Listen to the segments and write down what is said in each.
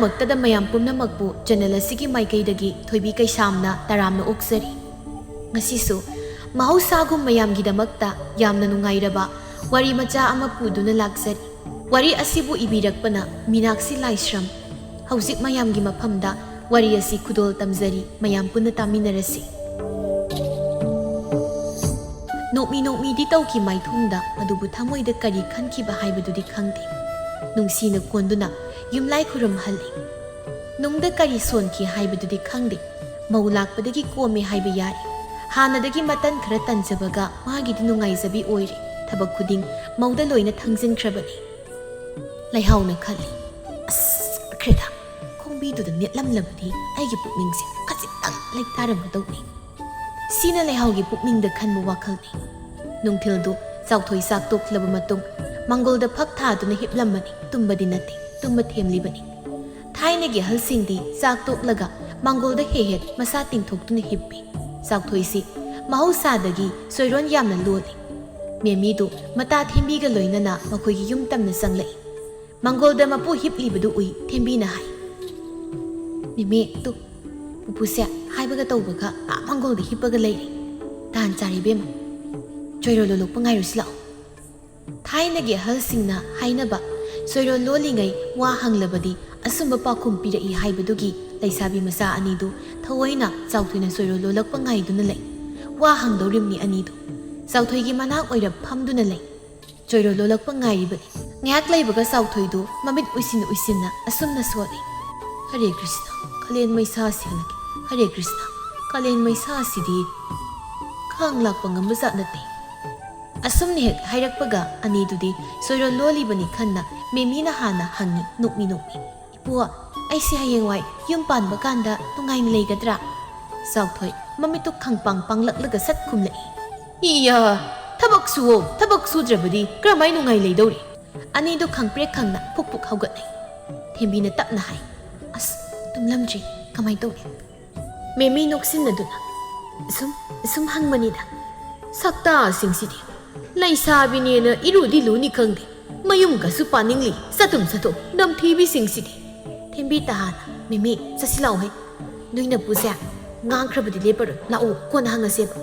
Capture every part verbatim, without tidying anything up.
ꯃꯛꯇꯗ ꯃꯌꯥꯝ ꯄꯨꯝꯅꯃꯛꯄꯨ ꯆꯦꯅꯦꯜ ꯑꯁꯤꯒꯤ ꯃꯥꯏꯀꯩꯗꯒꯤ ꯊꯣꯏꯕꯤ ꯀꯩꯁꯥꯝꯅ ꯇꯔꯥꯝꯅ ꯑꯣꯛꯆꯔꯤ꯫ ꯉꯁꯤꯁꯨ ꯃꯍꯧꯁꯥꯒꯨꯝ ꯃꯌꯥꯝꯒꯤꯗꯃꯛꯇ ꯌꯥꯝꯅ ꯅꯨꯡꯉꯥꯏꯔꯕ ꯋꯥꯔꯤ ꯃꯆꯥ ꯑꯃ ꯄꯨꯗꯨꯅ ꯂꯥꯛꯆꯔꯤ꯫ ꯋꯥꯔꯤ ꯑꯁꯤꯕꯨ ꯏꯕꯤꯔꯛꯄꯅ ꯃꯤꯅꯥꯛꯁꯤ ꯂꯥꯏꯁ꯭ꯔꯝ꯫ ꯍꯧꯖꯤꯛ ꯃꯌꯥꯝꯒꯤ ꯃꯐꯝꯗ ꯋꯥꯔꯤ ꯑꯁꯤ ꯈꯨꯗꯣꯜ ꯇꯝꯖꯔꯤ, ꯃꯌꯥꯝ ꯄꯨꯟꯅ ꯇꯥꯃꯤꯟꯅꯔꯁꯤ꯫ ꯅꯣꯛꯃꯤ ꯅꯣꯛꯃꯤꯗꯤ ꯇꯧꯈꯤ ꯃꯥꯏꯊꯣꯡꯗ, ꯑꯗꯨꯕꯨ ꯊꯃꯣꯏꯗ ꯀꯔꯤ ꯈꯟꯈꯤꯕ ꯍꯥꯏꯕꯗꯨꯗꯤ ꯈꯪꯗꯦ꯫ ꯅꯨꯡꯁꯤꯅ ꯀꯣꯟꯗꯨꯅ ꯌꯨꯝꯂꯥꯏ ꯈꯨꯔꯨꯝꯍꯜꯂꯤ꯫ ꯅꯨꯡꯗ ꯀꯔꯤ ꯁꯣꯟꯈꯤ ꯍꯥꯏꯕꯗꯨꯗꯤ ꯈꯪꯗꯦ꯫ ꯃꯧ ꯂꯥꯛꯄꯗꯒꯤ ꯀꯣꯝꯃꯦ ꯍꯥꯏꯕ ꯌꯥꯔꯦ꯫ ꯍꯥꯟꯅꯗꯒꯤ ꯃꯇꯟ ꯈꯔ ꯇꯟꯖꯕꯒ ꯃꯥꯒꯤꯗꯤ ꯅꯨꯡꯉꯥꯏꯖꯕꯤ ꯑꯣꯏꯔꯦ꯫ ꯊꯕꯛ ꯈꯨꯗꯤꯡ ꯃꯧꯗ ꯂꯣꯏꯅ ꯊꯪꯖꯤꯟꯈ꯭ꯔꯕꯅꯤ꯫ ꯂꯩꯍꯥꯎꯅ ꯈꯜꯂꯤ, "ꯑꯁ, ꯆꯠꯈ꯭ꯔꯦꯗ꯫ ꯈꯣꯡꯕꯤꯗꯨꯗ ꯅꯦꯠꯂꯝꯂꯕꯗꯤ ꯑꯩꯒꯤ ꯄꯨꯛꯅꯤꯡꯁꯦ ꯈꯖꯤꯛꯇꯪ ꯂꯩꯇꯥꯔꯝꯒꯗꯧꯕꯅꯤ꯫" ꯁꯤꯅ ꯂꯩꯍꯥꯎꯒꯤ ꯄꯨꯛꯅꯤꯡꯗ ꯈꯟꯕ ꯋꯥꯈꯜꯅꯤ꯫ ꯅꯨꯡꯊꯤꯜꯗꯨ ꯆꯥꯎꯊꯣꯏ ꯆꯥꯛ ꯇꯣꯛꯂꯕ ꯃꯇꯨꯡ ꯃꯥꯡꯒꯣꯜꯗ ꯐꯛ ꯊꯥꯗꯨꯅ ꯍꯤꯞꯂꯝꯕꯅꯤ꯫ ꯇꯨꯝꯕꯗꯤ ꯅꯠꯇꯦ, ꯇꯨꯝꯕ ꯊꯦꯝꯂꯤꯕꯅꯤ꯫ ꯊꯥꯏꯅꯒꯤ ꯑꯍꯜꯁꯤꯡꯗꯤ ꯆꯥꯛ ꯇꯣꯛꯂꯒ ꯃꯥꯡꯒꯣꯜꯗ ꯍꯦꯛ ꯍꯦꯛ ꯃꯁꯥ ꯇꯤꯡꯊꯣꯛꯇꯨꯅ ꯍꯤꯞꯄꯤ꯫ ꯆꯥꯎꯊꯣꯏꯁꯤ ꯃꯍꯧꯁꯥꯗꯒꯤ ꯁꯣꯏꯔꯣꯟ ꯌꯥꯝꯅ ꯂꯣꯜꯂꯤ꯫ ꯃꯦꯃꯤꯗꯨ ꯃꯇꯥ ꯊꯦꯝꯕꯤꯒ ꯂꯣꯏꯅꯅ ꯃꯈꯣꯏꯒꯤ ꯌꯨꯝ ꯇꯝꯅ ꯆꯪꯂꯛꯏ꯫ ꯃꯥꯡꯒꯣꯜꯗ ꯃꯄꯨ ꯍꯤꯞꯂꯤꯕꯗꯨ ꯎꯏ꯫ ꯊꯦꯝꯕꯤꯅ ꯍꯥꯏ, "ꯃꯦꯃꯤ, ꯇꯨ, ꯄꯨꯄꯨꯁꯦ ꯍꯥꯏꯕꯒ ꯇꯧꯕꯒ ꯑꯥ ꯃꯥꯡꯒꯣꯜꯗ ꯍꯤꯞꯄꯒ ꯂꯩꯔꯦ꯫ ꯇꯥꯟ ꯆꯥꯔꯦ ꯏꯕꯦꯝꯃ꯫ ꯆꯣꯏꯔꯣꯜ ꯂꯣꯜꯂꯛꯄ ꯉꯥꯏꯔꯨꯁꯤ ꯂꯥꯛꯑꯣ꯫" ꯊꯥꯏꯅꯒꯤ ꯑꯍꯜꯁꯤꯡꯅ ꯍꯥꯏꯅꯕ, ꯁꯣꯏꯔꯣꯜ ꯂꯣꯜꯂꯤꯉꯩ ꯋꯥ ꯍꯪꯂꯕꯗꯤ ꯑꯆꯨꯝꯕ ꯄꯥꯎꯈꯨꯝ ꯄꯤꯔꯛꯏ ꯍꯥꯏꯕꯗꯨꯒꯤ ꯂꯩꯁꯥꯕꯤ ꯃꯆꯥ ꯑꯅꯤꯗꯨ ꯊꯑꯣꯏꯅ ꯆꯥꯎꯊꯣꯏꯅ ꯁꯣꯏꯔꯣꯜ ꯂꯣꯜꯂꯛꯄ ꯉꯥꯏꯗꯨꯅ ꯂꯩ꯫ ꯋꯥ ꯍꯪꯗꯧꯔꯤꯕꯅꯤ ꯑꯅꯤꯗꯨ꯫ ꯆꯥꯎꯊꯣꯏꯒꯤ ꯃꯅꯥꯛ ꯑꯣꯏꯔꯞ ꯐꯝꯗꯨꯅ ꯂꯩ꯫ ꯆꯣꯏꯔꯣꯜ ꯂꯣꯜꯂꯛꯄ ꯉꯥꯏꯔꯤꯕꯅꯤ꯫ ꯉꯥꯏꯍꯥꯛ ꯂꯩꯕꯒ ꯆꯥꯎꯊꯣꯏꯗꯨ ꯃꯃꯤꯠ ꯎꯏꯁꯤꯟ ꯎꯏꯁꯤꯟꯅ ꯑꯁꯨꯝꯅ ꯁꯣꯜꯂꯤ꯫ "ꯍꯔꯦ ꯀ꯭ꯔꯤꯁꯅ, ꯀꯥꯂꯦꯟ ꯃꯩꯁꯥꯁꯤ ꯍꯜꯂꯛꯀꯦ꯫ ꯍꯔꯦ ꯀ꯭ꯔꯤꯁꯅ, ꯀꯥꯂꯦꯟ ꯃꯩꯁꯥꯁꯤꯗꯤ ꯈꯥꯡ ꯂꯥꯛꯄ ꯉꯝꯕ ꯖꯥꯠ ꯅꯠꯇꯦ꯫" ꯑꯁꯨꯝꯅ ꯍꯦꯛ ꯍꯥꯏꯔꯛꯄꯒ ꯑꯅꯤꯗꯨꯗꯤ ꯁꯣꯏꯔꯣꯜ ꯂꯣꯜꯂꯤꯕꯅꯤ ꯈꯟꯅ ꯃꯦꯃꯤꯅ ꯍꯥꯟꯅ ꯍꯪꯉꯤ, ꯅꯣꯛꯃꯤ ꯅꯣꯛꯃꯤ꯫ "ꯏꯄꯨ, ꯑꯩꯁꯦ ꯍꯌꯦꯡꯋꯥꯏ ꯌꯨꯝ ꯄꯥꯟꯕ ꯀꯥꯟꯗ ꯅꯨꯡꯉꯥꯏꯅ ꯂꯩꯒꯗ꯭ꯔꯥ?" ꯆꯥꯎꯊꯣꯏ ꯃꯃꯤꯠꯇꯨ ꯈꯪꯄꯥꯡ ꯄꯥꯡꯂꯛꯂꯒ ꯁꯠ ꯈꯨꯝꯂꯛꯏ꯫ "ꯏꯌꯥ, ꯊꯕꯛ ꯁꯨꯋꯣ, ꯊꯕꯛ ꯁꯨꯗ꯭ꯔꯕꯗꯤ ꯀꯔꯝꯍꯥꯏ ꯅꯨꯡꯉꯥꯏ ꯂꯩꯗꯧꯔꯤ?" ꯑꯅꯤꯗꯨ ꯈꯪꯄ꯭ꯔꯦꯛ ꯈꯪꯅ ꯐꯨꯛ ꯐꯨꯛ ꯍꯧꯒꯠꯅꯩ꯫ ꯊꯦꯝꯕꯤꯅ ꯇꯞꯅ ꯍꯥꯏ, "ꯑꯁ, ꯇꯨꯝꯂꯝꯗ꯭ꯔꯤ, ꯀꯃꯥꯏ ꯇꯧꯅꯤ?" ꯃꯦꯃꯤ ꯅꯣꯛꯁꯤꯟꯅꯗꯨꯅ, "ꯁꯨꯝ, ꯁꯨꯝ ꯍꯪꯕꯅꯤꯗ꯫ ꯁꯛꯇꯥꯁꯤꯡꯁꯤꯗꯤ, ꯂꯩꯁꯥꯕꯤꯅꯦꯅ ꯏꯔꯨꯗꯤ ꯂꯨꯅꯤ ꯈꯪꯗꯦ, ꯃꯌꯨꯝꯒꯁꯨ ꯄꯥꯅꯤꯡꯂꯤ, ꯆꯠꯇꯨꯝ ꯆꯠꯊꯣꯛ, ꯅꯝꯊꯤꯕꯤꯁꯤꯡꯁꯤꯗꯤ꯫" ꯍꯦꯝꯕꯤ ꯇꯍꯥꯅ, "ꯃꯤꯃꯤ, ꯆꯠꯁꯤꯜꯂꯛꯎꯍꯦ꯫ ꯅꯣꯏ ꯅꯄꯨꯁꯦ ꯉꯥꯡꯈ꯭ꯔꯕꯗꯤ ꯂꯦꯞꯄꯔꯣꯏ꯫ ꯂꯥꯛꯑꯣ, ꯀꯣꯟꯅ ꯍꯪꯉꯁꯦꯕ"꯫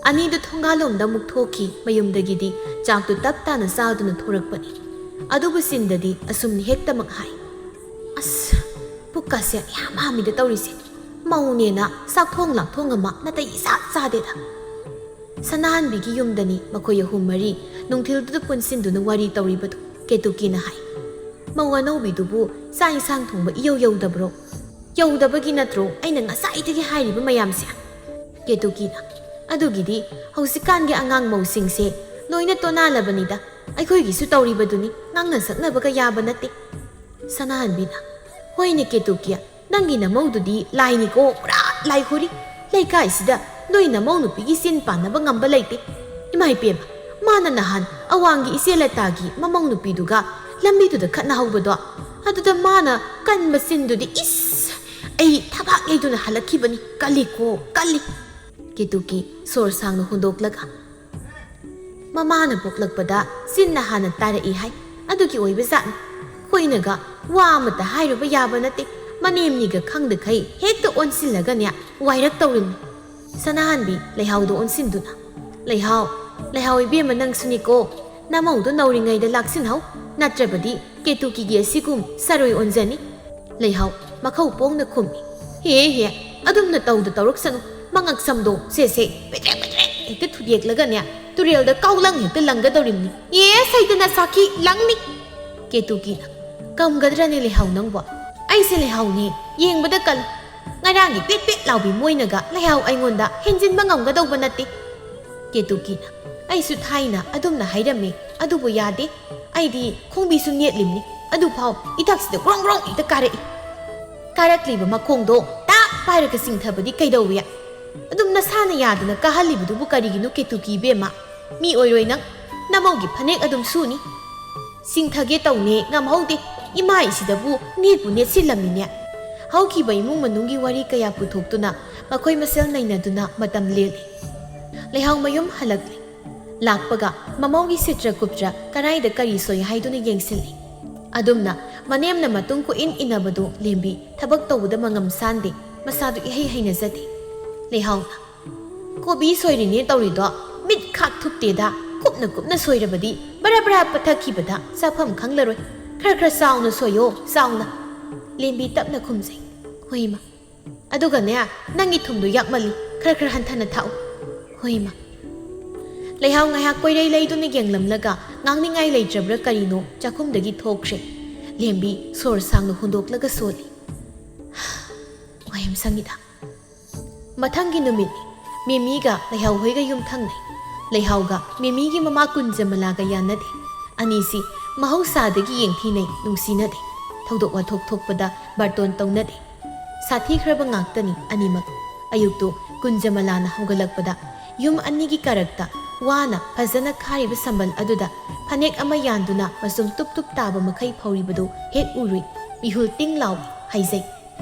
ꯑꯅꯤꯗꯨ ꯊꯣꯡꯒꯥꯜꯂꯣꯝꯗ ꯑꯃꯨꯛ ꯊꯣꯛꯈꯤ꯫ ꯃꯌꯨꯝꯗꯒꯤꯗꯤ ꯆꯥꯛꯇꯨ ꯇꯞ ꯇꯥꯅ ꯆꯥꯗꯨꯅ ꯊꯣꯔꯛꯄꯅꯤ꯫ ꯑꯗꯨꯕꯨ ꯁꯤꯟꯗꯗꯤ ꯑꯁꯨꯝ ꯍꯦꯛꯇꯃꯛ ꯍꯥꯏ, "ꯑꯁ, ꯄꯨꯛꯀꯁꯦ ꯌꯥꯝ ꯍꯥꯝꯃꯤꯗ ꯇꯧꯔꯤꯁꯦ꯫ ꯃꯧꯅꯦꯅ ꯆꯥꯛꯊꯣꯡ ꯂꯥꯛꯊꯣꯡ ꯑꯃ ꯅꯥꯇꯩ ꯏꯆꯥ ꯆꯥꯗꯦꯗ"꯫ ꯁꯅꯥꯍꯟꯕꯤꯒꯤ ꯌꯨꯝꯗꯅꯤ ꯃꯈꯣꯏ ꯑꯍꯨꯝ ꯃꯔꯤ ꯅꯨꯡꯊꯤꯜꯗꯨꯗ ꯄꯨꯟꯁꯤꯟꯗꯨꯅ ꯋꯥꯔꯤ ꯇꯧꯔꯤꯕꯗꯨ꯫ ꯀꯦꯇꯨꯀꯤꯅ ꯍꯥꯏ, "ꯃꯧ ꯑꯅꯧꯕꯤꯗꯨꯕꯨ ꯆꯥꯛ ꯏꯟꯁꯥꯡ ꯊꯣꯡꯕ ꯏꯌꯧ ꯌꯧꯗꯕ꯭ꯔꯣ? ꯌꯧꯗꯕꯒꯤ ꯅꯠꯇ꯭ꯔꯣ ꯑꯩꯅ ꯉꯁꯥꯏꯗꯒꯤ ꯍꯥꯏꯔꯤꯕ ꯃꯌꯥꯝꯁꯦ?" ꯀꯦꯇꯨꯀꯤꯅ, "ꯑꯗꯨꯒꯤꯗꯤ ꯍꯧꯖꯤꯛꯀꯥꯟꯒꯤ ꯑꯉꯥꯡ ꯃꯧꯁꯤꯡꯁꯦ ꯂꯣꯏꯅ ꯇꯣꯟꯅꯥꯜꯂꯕꯅꯤꯗ꯫ ꯑꯩꯈꯣꯏꯒꯤꯁꯨ ꯇꯧꯔꯤꯕꯗꯨꯅꯤ, ꯉꯥꯡꯅ ꯁꯛꯅꯕꯒ ꯌꯥꯕ ꯅꯠꯇꯦ"꯫ ꯁꯅꯥꯍꯟꯕꯤꯅ, "ꯍꯣꯏꯅꯦ ꯀꯦꯇꯨꯀꯤ, ꯅꯪꯒꯤ ꯅꯃꯧꯗꯨꯗꯤ ꯂꯥꯏꯅꯤꯀꯣ, ꯄꯨꯔꯥ ꯂꯥꯏꯍꯨꯔꯤ꯫ ꯂꯩꯀꯥꯏꯁꯤꯗ ꯅꯣꯏ ꯅꯃꯧ ꯅꯨꯄꯤꯒꯤ ꯆꯤꯟ ꯄꯥꯟꯅꯕ ꯉꯝꯕ ꯂꯩꯇꯦ꯫ ꯏꯃꯥ ꯏꯄꯦꯝꯃ, ꯃꯥꯅ ꯅꯍꯥꯟ ꯑꯋꯥꯡꯒꯤ ꯏꯆꯦ ꯂꯇꯥꯒꯤ ꯃꯃꯧ ꯅꯨꯄꯤꯗꯨꯒ ꯂꯝꯕꯤꯗꯨꯗ ꯈꯠꯅꯍꯧꯕꯗꯣ, ꯑꯗꯨꯗ ꯃꯥꯅ ꯀꯟꯕ ꯆꯤꯟꯗꯨꯗꯤ, ꯏꯁ! ꯑꯩ ꯊꯕꯥꯛ ꯌꯩꯗꯨꯅ ꯍꯜꯂꯛꯈꯤꯕꯅꯤ꯫ ꯀꯜꯂꯤꯀꯣ, ꯀꯜꯂꯤ"꯫ ꯀꯦꯇꯨꯀꯤ ꯁꯣꯔ ꯁꯥꯡꯅ ꯍꯣꯟꯗꯣꯛꯂꯒ, "ꯃꯃꯥꯅ ꯄꯣꯛꯂꯛꯄꯗ ꯆꯤꯟꯅ ꯍꯥꯟꯅ ꯇꯥꯔꯛꯏ ꯍꯥꯏ꯫ ꯑꯗꯨꯒꯤ ꯑꯣꯏꯕ ꯖꯥꯠꯅꯤ꯫ ꯑꯩꯈꯣꯏꯅꯒ ꯋꯥ ꯑꯃꯠꯇ ꯍꯥꯏꯔꯨꯕ ꯌꯥꯕ ꯅꯠꯇꯦ꯫ ꯃꯅꯦꯝꯅꯤꯒ ꯈꯪꯗꯈꯩ ꯍꯦꯛꯇ ꯑꯣꯟꯁꯤꯜꯂꯒꯅꯦ ꯋꯥꯏꯔꯛ ꯇꯧꯔꯤꯅꯤ"꯫ ꯁꯅꯥꯍꯟꯕꯤ ꯂꯩꯍꯥꯎꯗ ꯑꯣꯟꯁꯤꯟꯗꯨꯅ, "ꯂꯩꯍꯥꯎ, ꯂꯩꯍꯥꯎ ꯏꯕꯦꯝꯃ, ꯅꯪꯁꯨꯅꯤꯀꯣ꯫ ꯅꯃꯧꯗꯣ ꯅꯧꯔꯤꯉꯩꯗ ꯂꯥꯛꯁꯤꯟꯍꯧ꯫ ꯅꯠꯇ꯭ꯔꯕꯗꯤ ꯀꯦꯇꯨꯀꯤꯒꯤ ꯑꯁꯤꯒꯨꯝ ꯁꯔꯣꯏ ꯑꯣꯟꯖꯅꯤ"꯫ ꯂꯩꯍꯥꯎ ꯃꯈꯧ ꯄꯣꯡꯅ ꯈꯨꯝꯃꯤ, "ꯍꯦ ꯍꯦ, ꯑꯗꯨꯝꯅ ꯇꯧꯗ ꯇꯧꯔꯛꯁꯅꯨ꯫ ꯃꯉꯛ ꯁꯝꯗꯣ ꯁꯦ ꯁꯦ ꯄꯦꯗ꯭ꯔꯦꯛ ꯄꯦꯗ꯭ꯔꯦꯛ ꯍꯦꯛꯇ ꯊꯨꯗꯦꯛꯂꯒꯅꯦ, ꯇꯨꯔꯦꯜꯗ ꯀꯥꯎꯂꯪ ꯍꯦꯛꯇ ꯂꯪꯒꯗꯧꯔꯤꯕꯅꯤ꯫ ꯑꯦ, ꯁꯩꯗꯅ ꯁꯥꯈꯤ ꯂꯪꯅꯤ"꯫ ꯀꯦꯇꯨꯀꯤꯅ, "ꯀꯝꯒꯗ꯭ꯔꯅꯦ ꯂꯩꯍꯥꯎ ꯅꯪꯕꯣ? ꯑꯩꯁꯦ ꯂꯩꯍꯥꯎꯅꯦ, ꯌꯦꯡꯕꯗ ꯀꯜꯂꯤ꯫ ꯉꯔꯥꯡꯒꯤ ꯄꯦꯠ ꯄꯦꯠ ꯂꯥꯎꯕꯤ ꯃꯣꯏꯅꯒ ꯂꯩꯍꯥꯎ ꯑꯩꯉꯣꯟꯗ ꯍꯦꯟꯖꯤꯟꯕ ꯉꯝꯒꯗꯧꯕ ꯅꯠꯇꯦ"꯫ ꯀꯦꯇꯨꯀꯤꯅ, "ꯑꯩꯁꯨ ꯊꯥꯏꯅ ꯑꯗꯨꯝꯅ ꯍꯥꯏꯔꯝꯃꯤ, ꯑꯗꯨꯕꯨ ꯌꯥꯗꯦ꯫ ꯑꯩꯗꯤ ꯈꯣꯡꯕꯤꯁꯨ ꯅꯦꯠꯂꯤꯝꯅꯤ, ꯑꯗꯨꯐꯥꯎ ꯏꯊꯛꯁꯤꯗ ꯒ꯭ꯔꯣꯡ ꯒ꯭ꯔꯣꯡ ꯍꯦꯛꯇ ꯀꯥꯔꯛꯏ꯫ ꯀꯥꯔꯛꯂꯤꯕ ꯃꯈꯣꯡꯗꯣ ꯇꯥꯛ ꯄꯥꯏꯔꯒ ꯆꯤꯡꯊꯕꯗꯤ ꯀꯩꯗꯧꯏ? ꯑꯗꯨꯝ ꯅꯁꯥꯅ ꯌꯥꯗꯅ ꯀꯥꯍꯜꯂꯤꯕꯗꯨꯕꯨ ꯀꯔꯤꯒꯤꯅꯣ ꯀꯦꯇꯨꯀꯤ ꯏꯕꯦꯝꯃ? ꯃꯤ ꯑꯣꯏꯔꯣꯏ ꯅꯪ꯫ ꯅꯃꯧꯒꯤ ꯐꯅꯦꯛ ꯑꯗꯨꯝ ꯁꯨꯅꯤ"꯫ "ꯆꯤꯡꯊꯒꯦ ꯇꯧꯅꯦ, ꯉꯝꯍꯧꯗꯦ꯫ ꯏꯃꯥꯏꯁꯤꯗꯕꯨ ꯅꯦꯠꯄꯨ ꯅꯦꯠꯁꯤꯜꯂꯝꯃꯤꯅꯦ"꯫ ꯍꯧꯈꯤꯕ ꯏꯃꯨꯡ ꯃꯅꯨꯡꯒꯤ ꯋꯥꯔꯤ ꯀꯌꯥ ꯄꯨꯊꯣꯛꯇꯨꯅ ꯃꯈꯣꯏ ꯃꯁꯦꯜ ꯅꯩꯅꯗꯨꯅ ꯃꯇꯝ ꯂꯦꯜꯂꯤ꯫ ꯂꯩꯍꯥꯎ ꯃꯌꯨꯝ ꯍꯜꯂꯛꯂꯤ꯫ ꯂꯥꯛꯄꯒ ꯃꯃꯧꯒꯤ ꯁꯤꯇ꯭ꯔ ꯀꯨꯞꯇ꯭ꯔ ꯀꯔꯥꯏꯗ ꯀꯔꯤ ꯁꯣꯏ ꯍꯥꯏꯗꯨꯅ ꯌꯦꯡꯁꯤꯜꯂꯤ꯫ ꯑꯗꯨꯝꯅ ꯃꯅꯦꯝꯅ ꯃꯇꯨꯡ ꯀꯣꯏꯏꯟ ꯏꯟꯅꯕꯗꯨ ꯂꯦꯝꯕꯤ ꯊꯕꯛ ꯇꯧꯕꯗ ꯃꯉꯝ ꯁꯥꯟꯗꯦ, ꯃꯁꯥꯗꯨ ꯏꯍꯩ ꯍꯩꯅꯖꯗꯦ꯫ ꯂꯩꯍꯥꯎꯅ, "ꯀꯣꯕꯤ ꯁꯣꯏꯔꯤꯅꯦ ꯇꯧꯔꯤꯗꯣ, ꯃꯤꯠ ꯈꯥꯛ ꯊꯨꯞꯇꯦꯗ, ꯀꯨꯞꯅ ꯀꯨꯞꯅ ꯁꯣꯏꯔꯕꯗꯤ ꯕꯔꯥ ꯕꯔꯥ ꯄꯠꯊꯈꯤꯕꯗ ꯆꯥꯐꯝ ꯈꯪꯂꯔꯣꯏ꯫ ꯈꯔ ꯈꯔ ꯆꯥꯎꯅ ꯁꯣꯏꯌꯣ, ꯆꯥꯎꯅ꯫" ꯂꯦꯝꯕꯤ ꯇꯞꯅ ꯈꯨꯝꯖꯩ, "ꯍꯣꯏ ꯏꯃꯥ꯫ ꯑꯗꯨꯒꯅꯦ, ꯅꯪꯒꯤ ꯊꯨꯝꯗꯣ ꯌꯥꯛꯃꯜꯂꯤ, ꯈꯔ ꯈꯔ ꯍꯟꯊꯅ ꯊꯥꯛꯎ꯫" "ꯍꯣꯏ ꯏꯃꯥ꯫" ꯂꯩꯍꯥꯎ ꯉꯥꯏꯍꯥꯛ ꯀꯣꯏꯔꯩ ꯂꯩꯗꯨꯅ ꯌꯦꯡꯂꯝꯂꯒ ꯉꯥꯡꯅꯤꯡꯉꯥꯏ ꯂꯩꯇ꯭ꯔꯕ꯭ꯔꯥ ꯀꯔꯤꯅꯣ ꯆꯥꯛꯈꯨꯝꯗꯒꯤ ꯊꯣꯛꯈ꯭ꯔꯦ꯫ ꯂꯦꯝꯕꯤ ꯁꯣꯔ ꯁꯥꯡꯅ ꯍꯣꯟꯗꯣꯛꯂꯒ ꯁꯣꯜꯂꯤ, "ꯋꯥꯏ ꯌꯥꯝ ꯁꯪꯉꯤꯗ꯫" ꯃꯊꯪꯒꯤ ꯅꯨꯃꯤꯠ, ꯃꯦꯃꯤꯒ ꯂꯩꯍꯥꯎ ꯍꯣꯏꯒ ꯌꯨꯝ ꯊꯪꯅꯩ꯫ ꯂꯩꯍꯥꯎꯒ ꯃꯦꯃꯤꯒꯤ ꯃꯃꯥ ꯀꯨꯟꯖꯃꯂꯥꯒ ꯌꯥꯅꯗꯦ꯫ ꯑꯅꯤꯁꯤ ꯃꯍꯧꯁꯥꯗꯒꯤ ꯌꯦꯡꯊꯤꯅꯩ, ꯅꯨꯡꯁꯤꯅꯗꯦ꯫ ꯊꯧꯗꯣꯛ ꯋꯥꯊꯣꯛ ꯊꯣꯛꯄꯗ ꯕꯥꯔꯇꯣꯟ ꯇꯧꯅꯗꯦ꯫ ꯁꯥꯊꯤꯈ꯭ꯔꯕ ꯉꯥꯛꯇꯅꯤ ꯑꯅꯤꯃꯛ꯫ ꯑꯌꯨꯛꯇꯨ ꯀꯨꯟꯖꯃꯂꯥꯅ ꯍꯧꯒꯠꯂꯛꯄꯗ ꯌꯨꯝ ꯑꯅꯤꯒꯤ ꯀꯥꯔꯛꯇ ꯋꯥꯅ ꯐꯖꯅ ꯈꯥꯔꯤꯕ ꯁꯝꯕꯜ ꯑꯗꯨꯗ ꯐꯅꯦꯛ ꯑꯃ ꯌꯥꯟꯗꯨꯅ ꯃꯆꯨꯝ ꯇꯨꯞ ꯇꯨꯞ ꯇꯥꯕ ꯃꯈꯩ ꯐꯧꯔꯤꯕꯗꯨ ꯍꯦꯛ ꯎꯔꯨꯏ꯫ ꯃꯤꯍꯨꯜ ꯇꯤꯡ ꯂꯥꯎꯏ ꯍꯥꯏꯖꯩ꯫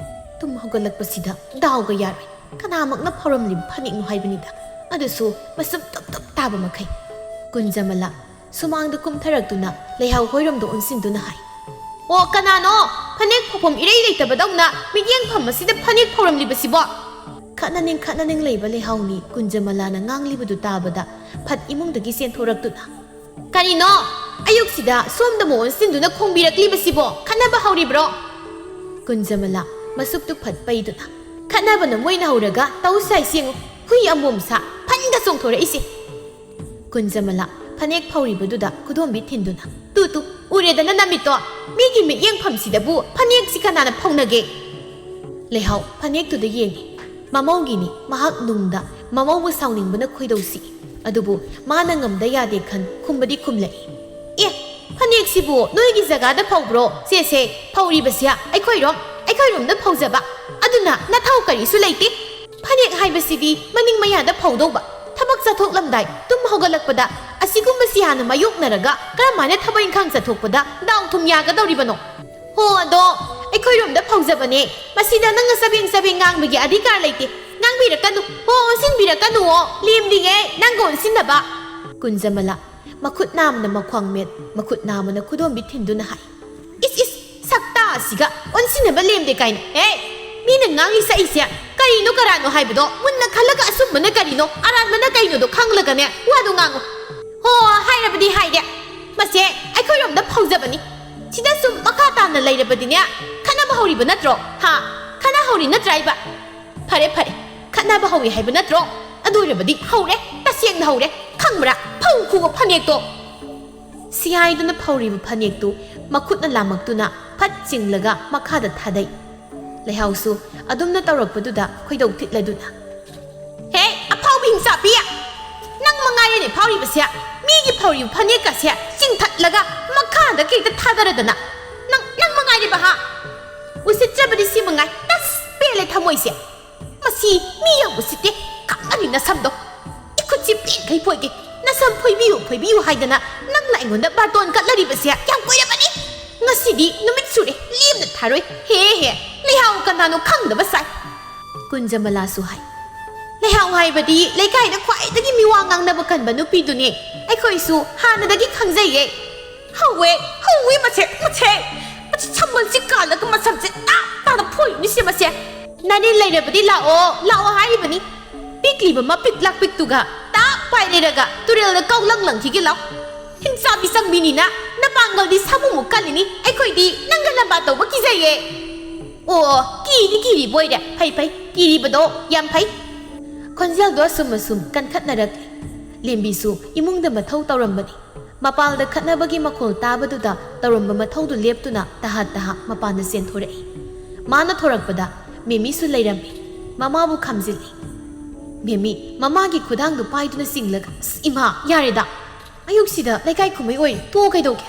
ꯇꯨꯝ ꯍꯧꯒꯠꯂꯛꯄꯁꯤꯗ ꯗꯥꯎꯒ ꯌꯥꯔꯣꯏ꯫ ꯀꯅꯥꯃꯛꯅ ꯐꯧꯔꯝꯂꯤꯕ ꯐꯅꯦꯛꯅꯣ ꯍꯥꯏꯕꯅꯤꯗ, ꯑꯗꯨꯁꯨ ꯃꯆꯨꯝ ꯇꯨꯞ ꯇꯨꯞ ꯇꯥꯕ ꯃꯈꯩ꯫ ꯀꯨꯟꯖꯃꯂꯥ ꯁꯨꯃꯥꯡꯗ ꯀꯨꯝꯊꯔꯛꯇꯨꯅ ꯂꯩꯍꯥꯎ ꯍꯣꯏꯔꯣꯝꯗ ꯑꯣꯟꯁꯤꯟꯗꯨꯅ ꯍꯥꯏ, "ꯑꯣ, ꯀꯅꯥꯅꯣ ꯐꯅꯦꯛ ꯐꯧꯐꯝ ꯏꯔꯩ ꯂꯩꯇꯕꯗꯧꯅ ꯃꯤꯠꯌꯦꯡꯐꯝ ꯑꯁꯤꯗ ꯐꯅꯦꯛ ꯐꯧꯔꯝꯂꯤꯕꯁꯤꯕꯣ?" ꯈꯠꯅꯅꯤꯡ ꯈꯠꯅꯅꯤꯡ ꯂꯩꯕ ꯂꯩꯍꯥꯎꯅꯤ ꯀꯨꯟꯖꯃꯂꯥꯅ ꯉꯥꯡꯂꯤꯕꯗꯨ ꯇꯥꯕꯗ ꯐꯠ ꯏꯃꯨꯡꯗꯒꯤ ꯆꯦꯟꯊꯣꯔꯛꯇꯨꯅ, "ꯀꯔꯤꯅꯣ? ꯑꯌꯨꯛꯁꯤꯗ ꯁꯣꯝꯗ ꯑꯃꯨꯛ ꯑꯣꯟꯁꯤꯟꯗꯨꯅ ꯈꯣꯡꯕꯤꯔꯛꯂꯤꯕꯁꯤꯕꯣ? ꯈꯠꯅꯕ ꯍꯧꯔꯤꯕ꯭ꯔꯣ?" ꯀꯨꯟꯖꯃꯂꯥ ꯃꯁꯨꯞꯇꯨ ꯐꯠ ꯄꯩꯗꯨꯅ, "ꯈꯠꯅꯕꯅ ꯃꯣꯏꯅ ꯍꯧꯔꯒ ꯇꯧ ꯁꯥꯏ ꯁꯦꯡꯉꯨ, ꯍꯨꯏ ꯑꯃꯣꯝ ꯁꯥ ꯐꯟꯒ ꯆꯣꯡꯊꯣꯔꯛꯏꯁꯦ!" ꯀꯨꯟꯖꯃꯂꯥ ꯐꯅꯦꯛ ꯐꯧꯔꯤꯕꯗꯨꯗ ꯈꯨꯗꯣꯝꯕꯤ ꯊꯤꯟꯗꯨꯅ, "ꯇꯨ ꯇꯨ, ꯎꯔꯦꯗꯅ ꯅꯃꯤꯠꯇꯣ! ꯃꯤꯒꯤ ꯃꯤꯠꯌꯦꯡꯐꯝꯁꯤꯗꯕꯨ ꯐꯅꯦꯛꯁꯤ ꯀꯅꯥꯅ ꯐꯧꯅꯒꯦ?" ꯂꯩꯍꯥꯎ ꯐꯅꯦꯛꯇꯨꯗ ꯌꯦꯡꯉꯤ꯫ ꯃꯃꯧꯒꯤꯅꯤ, ꯃꯍꯥꯛ ꯅꯨꯡꯗ ꯃꯃꯧꯕꯨ ꯁꯥꯎꯅꯤꯡꯕꯅ ꯈꯣꯏꯗꯧ ꯁꯤꯛꯏ꯫ ꯑꯗꯨꯕꯨ ꯃꯥꯅ ꯉꯝꯗ ꯌꯥꯗꯦ ꯈꯟ ꯈꯨꯝꯕꯗꯤ ꯈꯨꯝꯂꯛꯏ꯫ "ꯑꯦ, ꯐꯅꯦꯛꯁꯤꯕꯨ ꯅꯣꯏꯒꯤ ꯖꯒꯥꯗ ꯐꯧꯕ꯭ꯔꯣ? ꯁꯦ, ꯁꯦ, ꯐꯧꯔꯤꯕꯁꯦ ꯑꯩꯈꯣꯏꯔꯣꯝ, ꯑꯩꯈꯣꯏꯔꯣꯝꯗ ꯐꯧꯖꯕ꯫ ꯑꯗꯨꯅ ꯅꯊꯧ ꯀꯔꯤꯁꯨ ꯂꯩꯇꯦ꯫ ꯐꯅꯦꯛ ꯍꯥꯏꯕꯁꯤꯗꯤ ꯃꯅꯤꯡ ꯃꯌꯥꯗ ꯐꯧꯗꯧꯕ꯫ ꯊꯕꯛ ꯆꯠꯊꯣꯛꯂꯝꯗꯥꯏ ꯇꯨꯝ ꯍꯧꯒꯠꯂꯛꯄꯗ ꯑꯁꯤꯒꯨꯝꯕꯁꯤ ꯍꯥꯟꯅ ꯃꯥꯌꯣꯛꯅꯔꯒ ꯀꯔꯝꯍꯥꯏꯅ ꯊꯕꯛ ꯏꯪꯈꯥꯡ ꯆꯠꯊꯣꯛꯄꯗ ꯗꯥꯎ ꯊꯨꯝ ꯌꯥꯒꯗꯧꯔꯤꯕꯅꯣ?" "ꯍꯣ, ꯑꯗꯣ ꯑꯩꯈꯣꯏꯔꯣꯝꯗ ꯐꯧꯖꯕꯅꯦ꯫ ꯃꯁꯤꯗ ꯅꯪꯅ ꯆꯕꯦꯡ ꯆꯕꯦꯡ ꯉꯥꯡꯕꯒꯤ ꯑꯙꯤꯀꯥꯔ ꯂꯩꯇꯦ꯫ ꯉꯥꯡꯕꯤꯔꯛꯀꯅꯨ꯫ ꯍꯣ, ꯑꯣꯟꯁꯤꯟꯕꯤꯔꯛꯀꯅꯨꯋꯣ꯫ ꯂꯦꯝꯂꯤꯉꯩ ꯅꯪꯒ ꯑꯣꯟꯁꯤꯟꯅꯕ꯫" ꯀꯨꯟꯖꯃꯂꯥ ꯃꯈꯨꯠ ꯅꯥꯝꯃꯅ ꯃꯈ꯭ꯋꯥꯡ ꯃꯦꯠ, ꯃꯈꯨꯠ ꯅꯥꯝꯃꯅ ꯈꯨꯗꯣꯝꯕꯤ ꯊꯤꯟꯗꯨꯅ ꯍꯥꯏ, "ꯏꯁ, ꯏꯁ, ꯑꯁꯤꯒ ꯑꯣꯟꯁꯤꯟꯅꯕ ꯂꯦꯝꯗꯦ ꯀꯥꯏꯅ꯫ ꯑꯦ, ꯃꯤꯅ ꯉꯥꯡꯂꯤ ꯁꯛꯏꯁꯦ ꯀꯔꯤꯅꯣ ꯀꯔꯥꯅꯣ ꯍꯥꯏꯕꯗꯣ ꯃꯨꯟꯅ ꯈꯜꯂꯒ ꯑꯆꯨꯝꯕꯅ ꯀꯔꯤꯅꯣ ꯑꯔꯥꯟꯕꯅ ꯀꯩꯅꯣꯗꯣ ꯈꯪꯂꯒꯅꯦ ꯋꯥꯗꯣ ꯉꯥꯡꯉꯨ꯫ ꯍꯣ, ꯍꯥꯏꯔꯕꯗꯤ ꯍꯥꯏꯔꯦ꯫ ꯃꯁꯦ ꯑꯩꯈꯣꯏꯔꯣꯝꯗ ꯐꯧꯖꯕꯅꯤ꯫ ꯁꯤꯗ ꯁꯨꯝ ꯃꯈꯥ ꯇꯥꯅ ꯂꯩꯔꯕꯗꯤꯅꯦ ꯈꯠꯅꯕ ꯍꯧꯔꯤꯕ ꯅꯠꯇ꯭ꯔꯣ? ꯍꯥ? ꯈꯠꯅ ꯍꯧꯔꯤ ꯅꯠꯇ꯭ꯔꯥ ꯍꯥꯏꯕ? ꯐꯔꯦ ꯐꯔꯦ, ꯈꯠꯅꯕ ꯍꯧꯔꯤ ꯍꯥꯏꯕ ꯅꯠꯇ꯭ꯔꯣ? ꯑꯗꯨ ꯑꯣꯏꯔꯕꯗꯤ ꯍꯧꯔꯦ, ꯇꯁꯦꯡꯅ ꯍꯧꯔꯦ꯫ ꯈꯪꯕ꯭ꯔꯥ? ꯐꯧ ꯈꯨꯕ ꯐꯅꯦꯛꯇꯣ꯫ ꯁꯤꯌꯥꯏꯗꯨꯅ ꯐꯧꯔꯤꯕ ꯐꯅꯦꯛꯇꯨ ꯃꯈꯨꯠꯅ ꯂꯥꯝꯃꯛꯇꯨꯅ ꯐꯠ ꯆꯤꯡꯂꯒ ꯃꯈꯥꯗ ꯊꯥꯗꯩ꯫ ꯂꯩꯍꯥꯎꯁꯨ ꯑꯗꯨꯝꯅ ꯇꯧꯔꯛꯄꯗꯨꯗ ꯈꯣꯏꯗꯧ ꯊꯤꯠꯂꯗꯨꯅ, "ꯍꯦ, ꯑꯐꯥꯎꯕꯤ ꯍꯤꯡꯆꯥꯕꯤ! ꯅꯪ ꯃꯉꯥꯏꯔꯦꯅꯦ ꯐꯥꯎꯔꯤꯕꯁꯦ꯫ ꯃꯤꯒꯤ ꯐꯧꯔꯤꯕ ꯐꯅꯦꯛꯀꯁꯦ ꯆꯤꯡꯊꯠꯂꯒ ꯃꯈꯥꯗ ꯀꯩꯇ ꯊꯥꯗꯔꯗꯅ꯫ ꯅꯪ, ꯅꯪ ꯃꯉꯥꯏꯔꯦꯕ ꯍꯥ? ꯎꯁꯤꯠꯇ꯭ꯔꯕꯗꯤ ꯁꯤ ꯃꯉꯥꯏ꯫ ꯇꯁ! ꯄꯦꯜꯂꯦ ꯊꯃꯣꯏꯁꯦ꯫ ꯃꯁꯤ ꯃꯤ ꯌꯥꯝ ꯎꯁꯤꯠꯇꯦ꯫ ꯀꯛꯑꯅꯤ ꯅꯁꯝꯗꯣ꯫ ꯏꯈꯨꯠꯁꯤ ꯄꯦꯟꯈꯩ ꯐꯣꯏꯒꯦ꯫ ꯅꯁꯝ ꯐꯣꯏꯕꯤꯌꯨ, ꯐꯣꯏꯕꯤꯌꯨ ꯍꯥꯏꯗꯅ ꯅꯪꯅ ꯑꯩꯉꯣꯟꯗ ꯕꯥꯔꯇꯣꯟ ꯀꯠꯂꯔꯤꯕꯁꯦ ꯌꯥꯝ ꯀꯨꯏꯔꯕꯅꯤ꯫ ꯉꯁꯤꯗꯤ ꯅꯨꯃꯤꯠ ꯁꯨꯔꯦ, ꯂꯦꯝꯅ ꯊꯥꯔꯣꯏ꯫ ꯍꯦ ꯍꯦ, ꯂꯩꯍꯥꯎ ꯀꯅꯥꯅꯣ ꯈꯪꯗꯕ ꯁꯥꯏ꯫" ꯀꯨꯟꯖꯃꯂꯥꯁꯨ ꯍꯥꯏ꯫ ꯂꯩꯍꯥꯎ ꯍꯥꯏꯕꯗꯤ ꯂꯩꯀꯥꯏꯗ ꯈ꯭ꯋꯥꯏꯗꯒꯤ ꯃꯤꯋꯥ ꯉꯥꯡꯅꯕ ꯀꯟꯕ ꯅꯨꯄꯤꯗꯨꯅꯦ꯫ ꯑꯩꯈꯣꯏꯁꯨ ꯍꯥꯟꯅꯗꯒꯤ ꯈꯪꯖꯩꯌꯦ꯫ ꯍꯧꯋꯦ, ꯍꯧꯋꯦ ꯃꯁꯦ, ꯃꯁꯦ꯫ ꯃꯁꯤ ꯁꯝꯕꯜꯁꯤ ꯀꯥꯜꯂꯒ ꯃꯁꯝꯁꯦ ꯇꯥꯞ ꯇꯥꯅ ꯐꯣꯏꯔꯤꯅꯤꯁꯦ ꯃꯁꯦ꯫ ꯅꯥꯔꯤꯟ ꯂꯩꯔꯕꯗꯤ ꯂꯥꯛꯑꯣ, ꯂꯥꯛꯑꯣ ꯍꯥꯏꯔꯤꯕꯅꯤ꯫ ꯄꯤꯛꯂꯤꯕ ꯃꯄꯤꯛ ꯂꯥꯛꯄꯤꯛꯇꯨꯒ ꯇꯥꯞ ꯄꯥꯏ ꯂꯩꯔꯒ ꯇꯨꯔꯦꯜꯗ ꯀꯥꯎꯂꯪ ꯂꯪꯈꯤꯒꯦ ꯂꯥꯎ꯫ ꯍꯤꯡꯆꯥꯕꯤ ꯆꯪꯕꯤꯅꯤꯅ ꯅꯄꯥꯡꯒꯜꯗꯤ ꯁꯥꯃꯨꯃꯨꯛ ꯀꯜꯂꯤꯅꯤ, ꯑꯩꯈꯣꯏꯗꯤ ꯅꯪꯒ ꯂꯝꯕꯥ ꯇꯧꯕ ꯀꯤꯖꯩꯌꯦ꯫ ꯑꯣ, ꯀꯤꯗꯤ ꯀꯤꯔꯤꯕ ꯑꯣꯏꯔꯦ꯫ ꯐꯩ, ꯐꯩ, ꯀꯤꯔꯤꯕꯗꯣ ꯌꯥꯝ ꯐꯩ꯫ ꯈꯣꯟꯖꯦꯜꯗꯣ ꯑꯁꯨꯝ ꯑꯁꯨꯝ ꯀꯟꯈꯠꯅꯔꯛꯂꯦ꯫ ꯂꯦꯝꯕꯤꯁꯨ ꯏꯃꯨꯡꯗ ꯃꯊꯧ ꯇꯧꯔꯝꯕꯅꯤ꯫ ꯃꯄꯥꯜꯗ ꯈꯠꯅꯕꯒꯤ ꯃꯈꯣꯜ ꯇꯥꯕꯗꯨꯗ ꯇꯧꯔꯝꯕ ꯃꯊꯧꯗꯨ ꯂꯦꯞꯇꯨꯅ ꯇꯍꯥ ꯇꯍꯥ ꯃꯄꯥꯟꯗ ꯆꯦꯟꯊꯣꯔꯛꯏ꯫ ꯃꯥꯅ ꯊꯣꯔꯛꯄꯗ ꯃꯦꯃꯤꯁꯨ ꯂꯩꯔꯝꯃꯤ꯫ ꯃꯃꯥꯕꯨ ꯈꯥꯝꯖꯤꯜꯂꯤ꯫ ꯃꯦꯃꯤ ꯃꯃꯥꯒꯤ ꯈꯨꯗꯥꯡꯗꯨ ꯄꯥꯏꯗꯨꯅ ꯆꯤꯡꯂꯒ, "ꯑꯁ, ꯏꯃꯥ, ꯌꯥꯔꯦꯗ꯫ ꯑꯌꯨꯛꯁꯤꯗ ꯂꯩꯀꯥꯏ ꯀꯨꯝꯍꯩ ꯑꯣꯏꯔꯤ, ꯇꯣꯛꯑꯣ ꯀꯩꯗꯧꯒꯦ?"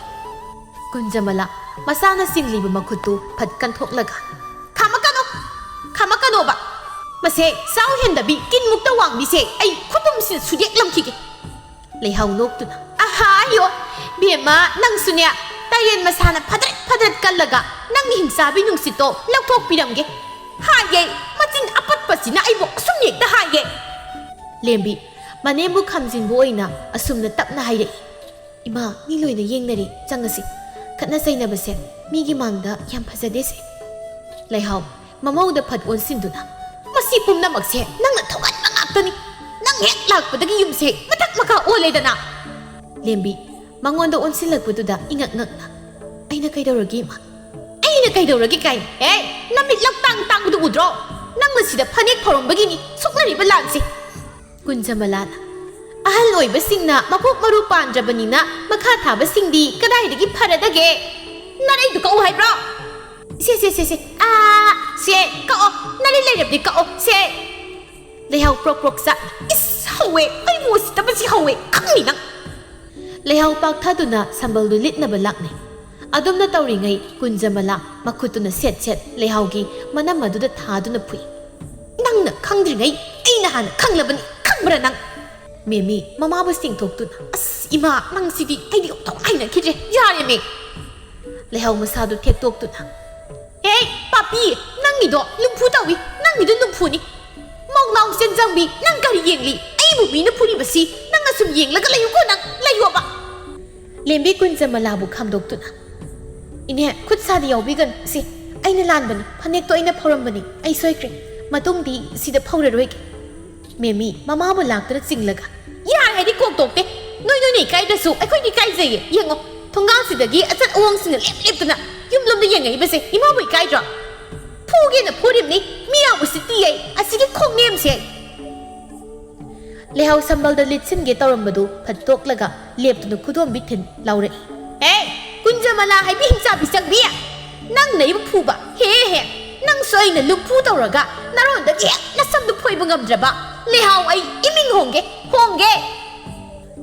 ꯀꯨꯟꯖꯃꯂꯥ ꯃꯆꯥꯅ ꯆꯤꯡꯂꯤꯕ ꯃꯈꯨꯠꯇꯨ ꯐꯠ ꯀꯟꯊꯣꯛꯂꯒ, "ꯈꯥꯝꯃꯛꯀꯅꯨ! ꯈꯥꯝꯃꯛꯀꯅꯣꯕ! ꯃꯁꯦ ꯆꯥꯎ ꯍꯦꯟꯗꯕꯤ ꯀꯤꯟꯃꯨꯛꯇ ꯋꯥꯡꯕꯤꯁꯦ ꯑꯩ ꯈꯨꯇꯨꯝꯁꯤꯗ ꯁꯨꯗꯦꯛꯂꯝꯈꯤꯒꯦ!" ꯂꯩꯍꯥꯎ ꯅꯣꯛꯇꯨꯅ, "ꯑꯍꯥ, ꯑꯌꯣ! ꯕꯦꯝꯃ, ꯅꯪꯁꯨꯅꯦ, ꯇꯥꯏꯔꯦꯟ ꯃꯁꯥꯅ ꯐꯗ꯭ꯔꯠ ꯐꯗ꯭ꯔꯠ ꯀꯜꯂꯒ ꯅꯪꯒꯤ ꯍꯤꯡꯆꯥꯕꯤ ꯅꯨꯡꯁꯤꯠꯇꯣ ꯂꯧꯊꯣꯛꯄꯤꯔꯝꯒꯦ꯫ ꯍꯥꯏꯌꯦ, ꯃꯆꯤꯟ ꯑꯄꯠꯄꯁꯤꯅ ꯑꯩꯕꯨ ꯑꯁꯨꯝ ꯍꯦꯛꯇ ꯍꯥꯏꯌꯦ!" ꯂꯦꯝꯕꯤ ꯃꯅꯦꯝꯕꯨ ꯈꯥꯝꯖꯤꯟꯕ ꯑꯣꯏꯅ ꯑꯁꯨꯝꯅ ꯇꯞꯅ ꯍꯥꯏꯔꯛꯏ, "ꯏꯃꯥ, ꯃꯤ ꯂꯣꯏꯅ ꯌꯦꯡꯅꯔꯤ, ꯆꯪꯉꯁꯤ꯫ ꯈꯠꯅ ꯆꯩꯅꯕꯁꯦ ꯃꯤꯒꯤ ꯃꯥꯡꯗ ꯌꯥꯝ ꯐꯖꯗꯦꯁꯦ꯫ ꯂꯩꯍꯥꯎ, ꯃꯃꯧꯗ ꯐꯠ ꯑꯣꯟꯁꯤꯟꯗꯨꯅ, "ꯃꯁꯤ ꯄꯨꯝꯅꯃꯛꯁꯦ ꯅꯪꯅ ꯊꯣꯛꯍꯟꯕ ꯉꯥꯛꯇꯅꯤ꯫ ꯅꯪ ꯍꯦꯛ ꯂꯥꯛꯄꯗꯒꯤ ꯌꯨꯝꯁꯦ ꯃꯊꯛ ꯃꯈꯥ ꯑꯣꯜꯂꯦꯗꯅ!" ꯂꯦꯝꯕꯤ, ꯃꯉꯣꯟꯗ ꯑꯣꯟꯁꯤꯜꯂꯛꯄꯗꯨꯗ ꯏꯉꯛ ꯉꯛꯅ, "ꯑꯩꯅ ꯀꯩꯗꯧꯔꯒꯦ, ꯏꯃꯥ?" "ꯑꯩꯅ ꯀꯩꯗꯧꯔꯒꯦ ꯀꯥꯏꯅ? ꯍꯦ, ꯅꯃꯤꯠ ꯂꯪ ꯇꯥꯡ ꯇꯥꯡꯕꯗꯨ ꯎꯗ꯭ꯔꯣ? ꯅꯪꯅ ꯁꯤꯗ ꯐꯅꯦꯛ ꯐꯧꯔꯝꯕꯒꯤꯅꯤ ꯁꯣꯛꯅꯔꯤꯕ ꯂꯥꯟꯁꯦ!" ꯀꯨꯟꯖꯃꯂꯥꯅ, "ꯑꯍꯜ ꯑꯣꯏꯕꯁꯤꯡꯅ ꯃꯀꯣꯛ ꯃꯔꯨ ꯄꯥꯟꯗ꯭ꯔꯕꯅꯤꯅ ꯃꯈꯥ ꯊꯥꯕꯁꯤꯡꯗꯤ ꯀꯗꯥꯏꯗꯒꯤ ꯐꯔꯗꯒꯦ?" "ꯅꯔꯩꯗꯨ ꯀꯛꯎ ꯍꯥꯏꯕ꯭ꯔꯣ?" "ꯁꯦ, ꯁꯦ, ꯁꯦ, ꯁꯦ, ꯑꯥ, ꯁꯦ, ꯀꯛꯑꯣ, ꯅꯔꯩ ꯂꯩꯔꯕꯗꯤ ꯀꯛꯑꯣ, ꯁꯦ!" ꯂꯩꯍꯥꯎ ꯄ꯭ꯔꯣꯛ ꯄ꯭ꯔꯣꯛ ꯆꯥꯛ, "ꯏꯁ, ꯍꯧꯋꯦ, ꯑꯩꯕꯨ ꯎꯁꯤꯠꯇꯕꯁꯤ ꯍꯧꯋꯦ, ꯈꯪꯅꯤ ꯅꯪ!" ꯂꯩꯍꯥꯎ ꯄꯥꯛꯊꯗꯨꯅ ꯁꯝꯕꯜꯗꯨ ꯂꯤꯠꯅꯕ ꯂꯥꯛꯅꯩ꯫ ꯑꯗꯨꯝꯅ ꯇꯧꯔꯤꯉꯩ ꯀꯨꯟꯖꯃꯂꯥ ꯃꯈꯨꯠꯇꯨꯅ ꯁꯦꯠ ꯁꯦꯠ ꯂꯩꯍꯥꯎꯒꯤ ꯃꯅꯝ ꯑꯗꯨꯗ ꯊꯥꯗꯨꯅ ꯐꯨꯏ꯫ "ꯅꯪꯅ ꯈꯪꯗ꯭ꯔꯤꯉꯩ ꯑꯩꯅ ꯍꯥꯟꯅ ꯈꯪꯂꯕꯅꯤ, ꯈꯪꯕ꯭ꯔꯥ ꯅꯪ?" ꯃꯦꯃꯤ ꯃꯃꯥꯕꯨ ꯆꯤꯡꯊꯣꯛꯇꯨꯅ, "ꯑꯁ, ꯏꯃꯥ, ꯅꯪꯁꯤꯗꯤ ꯑꯩꯗꯤ ꯑꯣꯟꯊꯣꯛꯅ ꯍꯩꯅꯈꯤꯗ꯭ꯔꯦ, ꯌꯥꯔꯦꯃꯦ!" ꯂꯩꯍꯥꯎ ꯃꯁꯥꯗꯨ ꯊꯦꯛꯇꯣꯛꯇꯨꯅ, "ꯍꯦ, ꯄꯥꯄꯤ, ꯅꯪꯒꯤꯗꯣ ꯂꯨꯝꯐꯨ ꯇꯧꯏ, ꯅꯪꯒꯤꯗꯣ ꯂꯨꯝꯐꯨꯅꯤ꯫ ꯃꯧ ꯅꯥꯎ ꯆꯦꯟꯖꯝꯕꯤ, ꯅꯪ ꯀꯔꯤ ꯌꯦꯡꯂꯤ? ꯑꯩꯕꯨ ꯃꯤꯅ ꯐꯨꯔꯤꯕꯁꯤ ꯅꯪ ꯑꯁꯨꯝ ꯌꯦꯡꯂꯒ ꯂꯩꯌꯨꯀꯣ, ꯅꯪ ꯂꯩꯌꯣꯕ!" ꯂꯦꯝꯕꯤ ꯀꯨꯟꯖꯃꯂꯥꯕꯨ ꯈꯥꯝꯗꯣꯛꯇꯨꯅ, "ꯏꯅꯦ, ꯈꯨꯠ ꯁꯥꯗꯤ ꯌꯥꯎꯕꯤꯒꯅꯨ꯫ ꯁꯤ, ꯑꯩꯅ ꯂꯥꯟꯕꯅꯤ, ꯐꯅꯦꯛꯇꯣ ꯑꯩꯅ ꯐꯧꯔꯝꯕꯅꯤ, ꯑꯩ ꯁꯣꯏꯈ꯭ꯔꯦ꯫ ꯃꯇꯨꯡꯗꯤ ꯁꯤꯗ ꯐꯧꯔꯔꯣꯏꯒꯦ꯫" ꯃꯦꯃꯤ ꯃꯃꯥꯕꯨ ꯂꯥꯛꯇꯨꯅ ꯆꯤꯡꯂꯒ, "ꯌꯥꯔꯦ ꯍꯥꯏꯗꯤ ꯀꯣꯛ ꯇꯣꯛꯇꯦ꯫ ꯅꯣꯏ ꯅꯣꯏꯅ ꯏꯀꯥꯏꯗ꯭ꯔꯁꯨ ꯑꯩꯈꯣꯏꯗꯤ ꯏꯀꯥꯏꯖꯩꯌꯦ꯫ ꯌꯦꯡꯉꯣ, ꯊꯣꯡꯒꯥꯜꯁꯤꯗꯒꯤ ꯑꯆꯠ ꯑꯋꯣꯡꯁꯤꯡꯅ ꯂꯦꯞ ꯂꯦꯞꯇꯨꯅ ꯌꯨꯝꯂꯣꯝꯗ ꯌꯦꯡꯉꯛꯏꯕꯁꯦ ꯏꯃꯥꯕꯨ ꯏꯀꯥꯏꯗ꯭ꯔꯣ? ꯐꯨꯒꯦꯅ ꯐꯨꯔꯤꯕꯅꯤ, ꯃꯤ ꯌꯥꯝ ꯎꯁꯤꯠꯇꯤꯌꯦ ꯑꯁꯤꯒꯤ ꯈꯣꯡꯅꯦꯝꯁꯦ!" ꯂꯩꯍꯥꯎ ꯁꯝꯕꯜꯗ ꯂꯤꯠꯁꯤꯟꯒꯦ ꯇꯧꯔꯝꯕꯗꯨ ꯐꯠ ꯇꯣꯛꯂꯒ ꯂꯦꯞꯇꯨꯅ ꯈꯨꯗꯣꯝꯕꯤ ꯊꯤꯟ ꯂꯥꯎꯔꯛꯏ꯫ "ꯍꯦ, ꯀꯨꯟꯖꯃꯂꯥ ꯍꯥꯏꯕꯤ ꯍꯤꯡꯆꯥꯕꯤ ꯆꯪꯕꯤ! ꯅꯪꯅ ꯑꯩꯕꯨ ꯐꯨꯕ? ꯍꯦ ꯍꯦ! ꯅꯪꯁꯨ ꯑꯩꯅ ꯂꯨꯝꯐꯨ ꯇꯧꯔꯒ ꯅꯔꯣꯟꯗꯒꯤ ꯍꯦꯛ ꯅꯁꯝꯗꯨ ꯐꯣꯏꯕ ꯉꯝꯗ꯭ꯔꯕ? ꯂꯩꯍꯥꯎ, ꯑꯩ ꯏꯃꯤꯡ ꯍꯣꯡꯒꯦ, ꯍꯣꯡꯒꯦ!"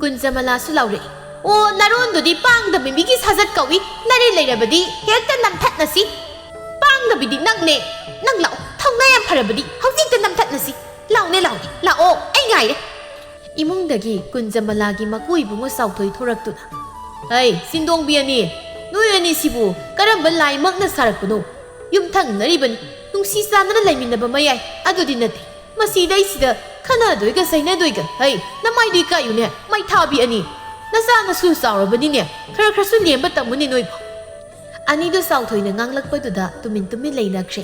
ꯀꯨꯟꯖꯃꯂꯥꯁꯨ ꯂꯥꯎꯔꯛꯏ꯫ "ꯑꯣ, ꯅꯔꯣꯟꯗꯨꯗꯤ ꯄꯥꯡꯗꯕ ꯃꯤꯒꯤ ꯁꯥꯖꯠ ꯀꯧꯏ꯫ ꯅꯔꯩ ꯂꯩꯔꯕꯗꯤ ꯍꯦꯛꯇ ꯅꯝꯊꯠꯅꯁꯤ꯫ ꯄꯥꯡꯗꯕꯤꯗꯤ ꯅꯪꯅꯦ꯫ ꯅꯪ ꯂꯥꯛꯑꯣ, ꯊꯧꯅꯥ ꯌꯥꯝ ꯐꯔꯕꯗꯤ ꯍꯧꯖꯤꯛꯇ ꯅꯝꯊꯠꯅꯁꯤ꯫ ꯂꯥꯎꯅꯦ, ꯂꯥꯎꯅꯦ, ꯂꯥꯛꯑꯣ, ꯑꯩ ꯉꯥꯏꯔꯦ꯫" ꯏꯃꯨꯡꯗꯒꯤ ꯀꯨꯟꯖꯃꯂꯥꯒꯤ ꯃꯀꯨ ꯏꯕꯨꯡꯉꯣ ꯆꯥꯎꯊꯣꯏ ꯊꯣꯔꯛꯇꯨꯅ, "ꯍꯩ, ꯆꯤꯟꯗꯣꯡꯕꯤ ꯑꯅꯤ, ꯅꯣꯏ ꯑꯅꯤꯁꯤꯕꯨ ꯀꯔꯝꯕ ꯂꯥꯏꯃꯛꯅ ꯁꯥꯔꯛꯄꯅꯣ? ꯌꯨꯝꯊꯪꯅꯔꯤꯕꯅꯤ, ꯅꯨꯡꯁꯤ ꯆꯥꯟꯅꯅ ꯂꯩꯃꯤꯟꯅꯕ ꯃꯌꯥꯏ ꯑꯗꯨꯗꯤ ꯅꯠꯇꯦ꯫ ꯃꯁꯤꯗꯩꯁꯤꯗ ꯈꯠꯅꯗꯣꯏꯒ ꯆꯩꯅꯗꯣꯏꯒ, ꯍꯩ, ꯅꯃꯥꯏꯗꯨ ꯏꯀꯥꯏꯌꯨꯅꯦ, ꯃꯩꯊꯥꯕꯤ ꯑꯅꯤ꯫ ꯅꯆꯥ ꯅꯁꯨ ꯆꯥꯎꯔꯕꯅꯤꯅꯦ, ꯈꯔ ꯈꯔꯁꯨ ꯂꯦꯝꯕ ꯇꯝꯃꯨꯅꯦ ꯅꯣꯏꯕꯨ꯫ ꯑꯅꯤꯗꯨ ꯆꯥꯎꯊꯣꯏꯅ ꯉꯥꯡꯂꯛꯄꯗꯨꯗ ꯇꯨꯃꯤꯟ ꯇꯨꯃꯤꯟ ꯂꯩꯅꯈ꯭ꯔꯦ꯫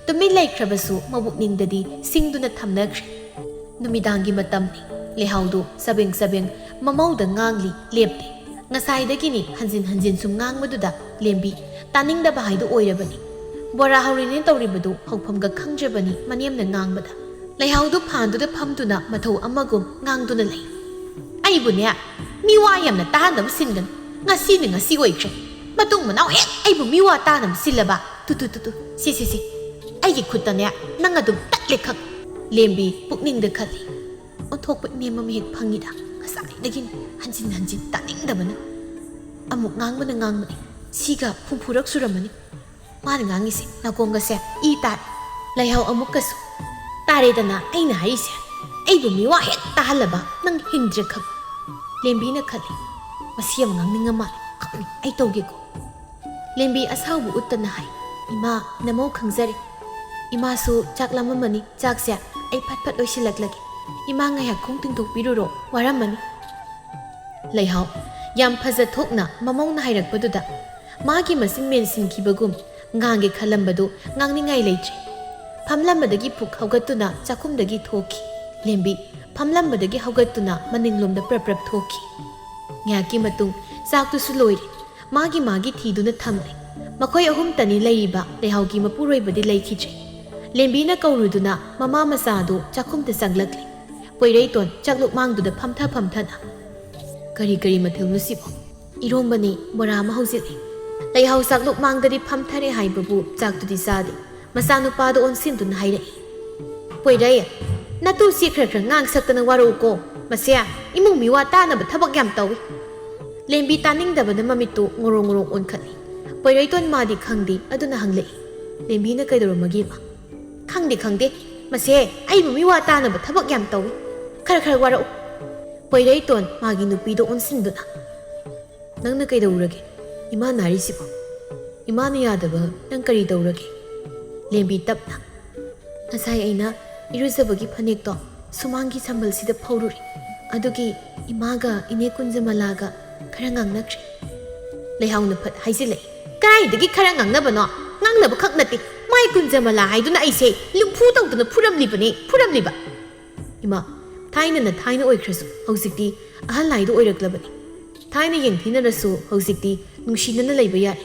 ꯇꯨꯃꯤꯟ ꯂꯩꯈ꯭ꯔꯕꯁꯨ ꯃꯕꯨꯛꯅꯤꯡꯗꯗꯤ ꯁꯤꯡꯗꯨꯅ ꯊꯝꯅꯈ꯭ꯔꯦ꯫ ꯅꯨꯃꯤꯗꯥꯡꯒꯤ ꯃꯇꯝꯅꯤ꯫ ꯂꯩꯍꯥꯎꯗꯨ ꯆꯕꯦꯡ ꯆꯕꯦꯡ ꯃꯃꯧꯗ ꯉꯥꯡꯂꯤ, ꯂꯦꯞꯇꯦ꯫ ꯉꯁꯥꯏꯗꯒꯤꯅꯤ ꯍꯟꯖꯤꯟ ꯍꯟꯖꯤꯟ ꯁꯨꯝ ꯉꯥꯡꯕꯗꯨꯗ ꯂꯦꯝꯕꯤ ꯇꯥꯅꯤꯡꯗꯕ ꯍꯥꯏꯗꯨ ꯑꯣꯏꯔꯕꯅꯤ꯫ ꯕꯣꯔꯥ ꯍꯧꯔꯤꯅꯦ ꯇꯧꯔꯤꯕꯗꯨ ꯍꯧꯐꯝꯒ ꯈꯪꯗ꯭ꯔꯕꯅꯤ ꯃꯅꯦꯝꯅ ꯉꯥꯡꯕꯗ꯫ ꯂꯩꯍꯥꯎꯗꯨ ꯐꯥꯟꯗꯨꯗ ꯐꯝꯗꯨꯅ ꯃꯊꯧ ꯑꯃꯒꯨꯝ ꯉꯥꯡꯗꯨꯅ ꯂꯩ꯫ "ꯑꯩꯕꯨꯅꯦ, ꯃꯤꯋꯥ ꯌꯥꯝꯅ ꯇꯥꯍꯟꯗꯕ ꯁꯤꯟꯒꯅꯨ꯫ ꯉꯁꯤꯅ ꯉꯁꯤ ꯑꯣꯏꯈ꯭ꯔꯦ꯫ ꯃꯇꯨꯡ ꯃꯅꯥꯎ ꯍꯦꯛ ꯑꯩꯕꯨ ꯃꯤꯋꯥ ꯇꯥꯅꯕ ꯁꯤꯜꯂꯕ, ꯇꯨ ꯇꯨ ꯇꯨ ꯇꯨ, ꯁꯤ ꯁꯤ ꯁꯤ, ꯑꯩꯒꯤ ꯈꯨꯠꯇꯅꯦ ꯅꯪ ꯑꯗꯨꯝ ꯇꯠꯂꯦ ꯈꯪ꯫" ꯂꯦꯝꯕꯤ ꯄꯨꯛꯅꯤꯡꯗ ꯈꯜꯂꯤ꯫ "ꯑꯣꯟꯊꯣꯛꯄ ꯏꯅꯦꯝ ꯑꯃ ꯍꯦꯛ ꯐꯪꯉꯤꯗ, ꯉꯁꯥꯏꯗꯒꯤꯅꯤ ꯍꯟꯖꯤꯟ ꯍꯟꯖꯤꯟ ꯇꯥꯅꯤꯡꯗꯕꯅ꯫ ꯑꯃꯨꯛ ꯉꯥꯡꯕꯅ ꯉꯥꯡꯕꯅꯤ, ꯁꯤꯒ ꯍꯨꯝꯐꯨꯔꯛ ꯁꯨꯔꯝꯃꯅꯤ꯫ ꯃꯥꯅ ꯉꯥꯡꯉꯤꯁꯦ ꯅꯥꯀꯣꯡꯒꯁꯦ ꯏ ꯇꯥꯔꯦ꯫" ꯂꯩꯍꯥꯎ ꯑꯃꯨꯛꯀꯁꯨ, "ꯇꯥꯔꯦꯗꯅ ꯑꯩꯅ ꯍꯥꯏꯔꯤꯁꯦ, ꯑꯩꯕꯨ ꯃꯤꯋꯥ ꯍꯦꯛ ꯇꯥꯍꯜꯂꯕ ꯅꯪ ꯍꯤꯡꯗ꯭ꯔꯦ ꯈꯪ꯫" ꯂꯦꯝꯕꯤꯅ ꯈꯜꯂꯤ, "ꯃꯁꯤ ꯌꯥꯝ ꯉꯥꯡꯅꯤꯡꯉ ꯃꯥꯜꯂꯦ, ꯈꯪꯅꯤ ꯑꯩ ꯇꯧꯒꯦꯀꯣ꯫" ꯂꯦꯝꯕꯤ ꯑꯁꯥꯎꯕ ꯎꯠꯇꯅ ꯍꯥꯏ, "ꯏꯃꯥ, ꯅꯃꯧ ꯈꯪꯖꯔꯦ꯫ ꯏꯃꯥꯁꯨ ꯆꯥꯛ ꯂꯥꯝꯃꯝꯃꯅꯤ, ꯆꯥꯛꯁꯦ ꯑꯩ ꯐꯠ ꯐꯠ ꯂꯣꯏꯁꯤꯜꯂꯛꯂꯒꯦ꯫ ꯏꯃꯥ ꯉꯥꯏꯍꯥꯛ ꯈꯣꯡ ꯇꯤꯡꯊꯣꯛꯄꯤꯔꯨꯔꯣ, ꯋꯥꯔꯝꯃꯅꯤ꯫" ꯂꯩꯍꯥꯎ ꯌꯥꯝ ꯐꯖ ꯊꯣꯛꯅ ꯃꯃꯧꯅ ꯍꯥꯏꯔꯛꯄꯗꯨꯗ ꯃꯥꯒꯤ ꯃꯆꯤꯟ ꯃꯦꯟꯁꯤꯟꯈꯤꯕꯒꯨꯝ ꯉꯥꯡꯒꯦ ꯈꯜꯂꯝꯕꯗꯨ ꯉꯥꯡꯅꯤꯡꯉꯥꯏ ꯂꯩꯇ꯭ꯔꯦ꯫ ꯐꯝꯂꯝꯕꯗꯒꯤ ꯐꯨꯛ ꯍꯧꯒꯠꯇꯨꯅ ꯆꯥꯛꯈꯨꯝꯗꯒꯤ ꯊꯣꯛꯈꯤ꯫ ꯂꯦꯝꯕꯤ ꯐꯝꯂꯝꯕꯗꯒꯤ ꯍꯧꯒꯠꯇꯨꯅ ꯃꯅꯤꯡꯂꯣꯝꯗ ꯄ꯭ꯔꯞ ꯄ꯭ꯔꯞ ꯊꯣꯛꯈꯤ꯫ ꯉꯥꯏꯍꯥꯛꯀꯤ ꯃꯇꯨꯡ ꯆꯥꯛꯇꯨꯁꯨ ꯂꯣꯏꯔꯦ꯫ ꯃꯥꯒꯤ ꯃꯥꯒꯤ ꯊꯤꯗꯨꯅ ꯊꯝꯂꯦ꯫ ꯃꯈꯣꯏ ꯑꯍꯨꯝꯇꯅꯤ ꯂꯩꯔꯤꯕ, ꯂꯩꯍꯥꯎꯒꯤ ꯃꯄꯨꯔꯣꯏꯕꯗꯤ ꯂꯩꯈꯤꯗ꯭ꯔꯦ꯫ ꯂꯦꯝꯕꯤꯅ ꯀꯧꯔꯨꯗꯨꯅ ꯃꯃꯥ ꯃꯆꯥꯗꯨ ꯆꯥꯛꯈꯨꯝꯗ ꯆꯪꯂꯛꯂꯦ꯫ ꯄꯣꯏꯔꯩꯇꯣꯟ ꯆꯥꯛꯂꯨꯛ ꯃꯥꯡꯗꯨꯗ ꯐꯝꯊ ꯐꯝꯊꯅ, "ꯀꯔꯤ ꯀꯔꯤ ꯃꯊꯦꯜꯅꯣ ꯁꯤꯕꯣ?" "ꯏꯔꯣꯝꯕꯅꯤ, ꯕꯣꯔꯥ ꯑꯃ ꯍꯧꯖꯤꯜꯂꯤ꯫" ꯂꯩꯍꯥꯎ ꯆꯥꯛꯂꯨꯛ ꯃꯥꯡꯗꯗꯤ ꯐꯝꯊꯔꯦ ꯍꯥꯏꯕꯕꯨ ꯆꯥꯛꯇꯨꯗꯤ ꯆꯥꯗꯦ꯫ ꯃꯆꯥꯅꯨꯄꯥꯗꯨ ꯑꯣꯟꯁꯤꯟꯗꯨꯅ ꯍꯥꯏꯔꯛꯏ꯫ "ꯄꯣꯏꯔꯩ, ꯅꯇꯨꯁꯤ ꯈꯔ ꯈꯔ ꯉꯥꯡ ꯁꯛꯇꯅ ꯋꯥꯔꯛꯎꯀꯣ꯫ ꯃꯁꯦ ꯏꯃꯨꯡ ꯃꯤꯋꯥ ꯇꯥꯅꯕ ꯊꯕꯛ ꯌꯥꯝ ꯇꯧꯏ꯫" ꯂꯦꯝꯕꯤ ꯇꯥꯅꯤꯡꯗꯕꯅ ꯃꯃꯤꯠꯇꯨ ꯉꯣꯔꯣꯡ ꯉꯣꯔꯣꯡ ꯑꯣꯟꯈꯠꯂꯤ꯫ ꯄꯣꯏꯔꯩꯇꯣꯟ ꯃꯥꯗꯤ ꯈꯪꯗꯦ, ꯑꯗꯨꯅ ꯍꯪꯂꯛꯏ, "ꯂꯦꯝꯕꯤꯅ ꯀꯩꯗꯧꯔꯝꯃꯒꯦꯕ?" "ꯈꯪꯗꯦ, ꯈꯪꯗꯦ꯫ ꯃꯁꯦ ꯑꯩꯕꯨ ꯃꯤꯋꯥ ꯇꯥꯅꯕ ꯊꯕꯛ ꯌꯥꯝ ꯇꯧꯏ꯫ ꯈꯔ ꯈꯔ ꯋꯥꯔꯛꯎ꯫" ꯄꯣꯏꯔꯩꯇꯣꯟ ꯃꯥꯒꯤ ꯅꯨꯄꯤꯗꯨ ꯑꯣꯟꯁꯤꯟꯗꯨꯅ, "ꯅꯪꯅ ꯀꯩꯗꯧꯔꯒꯦ? ꯏꯃꯥ ꯅꯥꯔꯤꯁꯤꯕꯣ? ꯏꯃꯥꯅ ꯌꯥꯗꯕ ꯅꯪ ꯀꯔꯤ ꯇꯧꯔꯒꯦ?" ꯂꯦꯝꯕꯤ ꯇꯞꯅ, "ꯉꯁꯥꯏ ꯑꯩꯅ ꯏꯔꯨꯖꯕꯒꯤ ꯐꯅꯦꯛꯇꯣ ꯁꯨꯃꯥꯡꯒꯤ ꯁꯝꯕꯜꯁꯤꯗ ꯐꯧꯔꯨꯔꯦ꯫ ꯑꯗꯨꯒꯤ ꯏꯃꯥꯒ ꯏꯅꯦ ꯀꯨꯟꯖꯃꯂꯥꯒ ꯈꯔ ꯉꯥꯡꯅꯈ꯭ꯔꯦ꯫" ꯂꯩꯍꯥꯎꯅ ꯐꯠ ꯍꯥꯏꯖꯤꯜꯂꯛꯏ, ꯀꯗꯥꯏꯗꯒꯤ ꯈꯔ ꯉꯥꯡꯅꯕꯅꯣ? ꯉꯥꯡꯅꯕ ꯈꯛ ꯅꯠꯇꯦ, ꯃꯥꯏ ꯀꯨꯟꯖꯃꯂꯥ ꯍꯥꯏꯗꯨꯅ ꯑꯩꯁꯦ ꯂꯨꯝꯐꯨ ꯇꯧꯗꯅ ꯐꯨꯔꯝꯂꯤꯕꯅꯦ, ꯐꯨꯔꯝꯂꯤꯕ꯫ ꯏꯃꯥ, ꯊꯥꯏꯅꯅ ꯊꯥꯏꯅ ꯑꯣꯏꯈ꯭ꯔꯁꯨ, ꯍꯧꯖꯤꯛꯇꯤ ꯑꯍꯜ ꯍꯥꯏꯗꯨ ꯑꯣꯏꯔꯛꯂꯕꯅꯤ꯫ ꯊꯥꯏꯅ ꯌꯦꯡꯊꯤꯅꯔꯁꯨ ꯍꯧꯖꯤꯛꯇꯤ ꯅꯨꯡꯁꯤꯅꯅ ꯂꯩꯕ ꯌꯥꯔꯦ꯫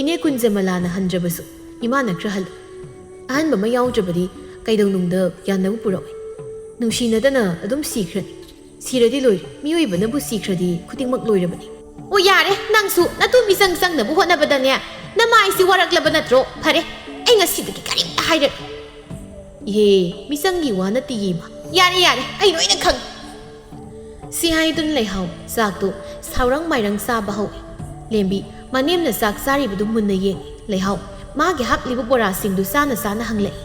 ꯏꯅꯦ ꯀꯨꯟꯖꯃꯂꯥꯅ ꯍꯟꯗ꯭ꯔꯕꯁꯨ ꯏꯃꯥꯅ ꯈꯔ ꯍꯜꯂꯤ꯫ ꯑꯍꯟꯕ ꯑꯃ ꯌꯥꯎꯗ꯭ꯔꯕꯗꯤ ꯀꯩꯗꯧꯅꯨꯡꯗ ꯌꯥꯅꯕ ꯄꯨꯔꯛꯑꯣꯏ꯫ ꯅꯨꯡꯁꯤꯅꯗꯅ ꯑꯗꯨꯝ ꯁꯤꯈ꯭ꯔꯅꯤ꯫ ꯁꯤꯔꯗꯤ ꯂꯣꯏꯔꯦ꯫ ꯃꯤꯑꯣꯏꯕꯅꯕꯨ ꯁꯤꯈ꯭ꯔꯗꯤ ꯈꯨꯗꯤꯡꯃꯛ ꯂꯣꯏꯔꯕꯅꯤ꯫ ꯑꯣ, ꯌꯥꯔꯦ, ꯅꯪꯁꯨ ꯅꯇꯨ ꯃꯤꯆꯪ ꯆꯪꯅꯕ ꯍꯣꯠꯅꯕꯗꯅꯦ ꯅꯃꯥꯏꯁꯤ ꯋꯥꯔꯛꯂꯕ ꯅꯠꯇ꯭ꯔꯣ? ꯐꯔꯦ, ꯑꯩ ꯉꯁꯤꯗꯒꯤ ꯀꯔꯤꯝꯇ ꯍꯥꯏꯔꯛ꯫ ꯏꯍꯦ, ꯃꯤꯆꯪꯒꯤ ꯋꯥ ꯅꯠꯇꯦ ꯏꯃꯥ꯫ ꯌꯥꯔꯦ, ꯌꯥꯔꯦ, ꯑꯩ ꯂꯣꯏꯅ ꯈꯪ꯫ ꯁꯤ ꯍꯥꯏꯗꯨꯅ ꯂꯩꯍꯥꯎ ꯆꯥꯛꯇꯨ ꯁꯥꯎꯔꯪ ꯃꯥꯏꯔꯪ ꯆꯥꯕ ꯍꯧꯏ꯫ ꯂꯦꯝꯕꯤ ꯃꯅꯦꯝꯅ ꯆꯥꯛ ꯆꯥꯔꯤꯕꯗꯨ ꯃꯨꯟꯅ ꯌꯦꯡꯏ꯫ ꯂꯩꯍꯥꯎ ꯃꯥꯒꯤ ꯍꯥꯞꯂꯤꯕ ꯕꯣꯔꯥꯁꯤꯡꯗꯨ ꯆꯥꯅ ꯆꯥꯅ ꯍꯪꯂꯛꯏ꯫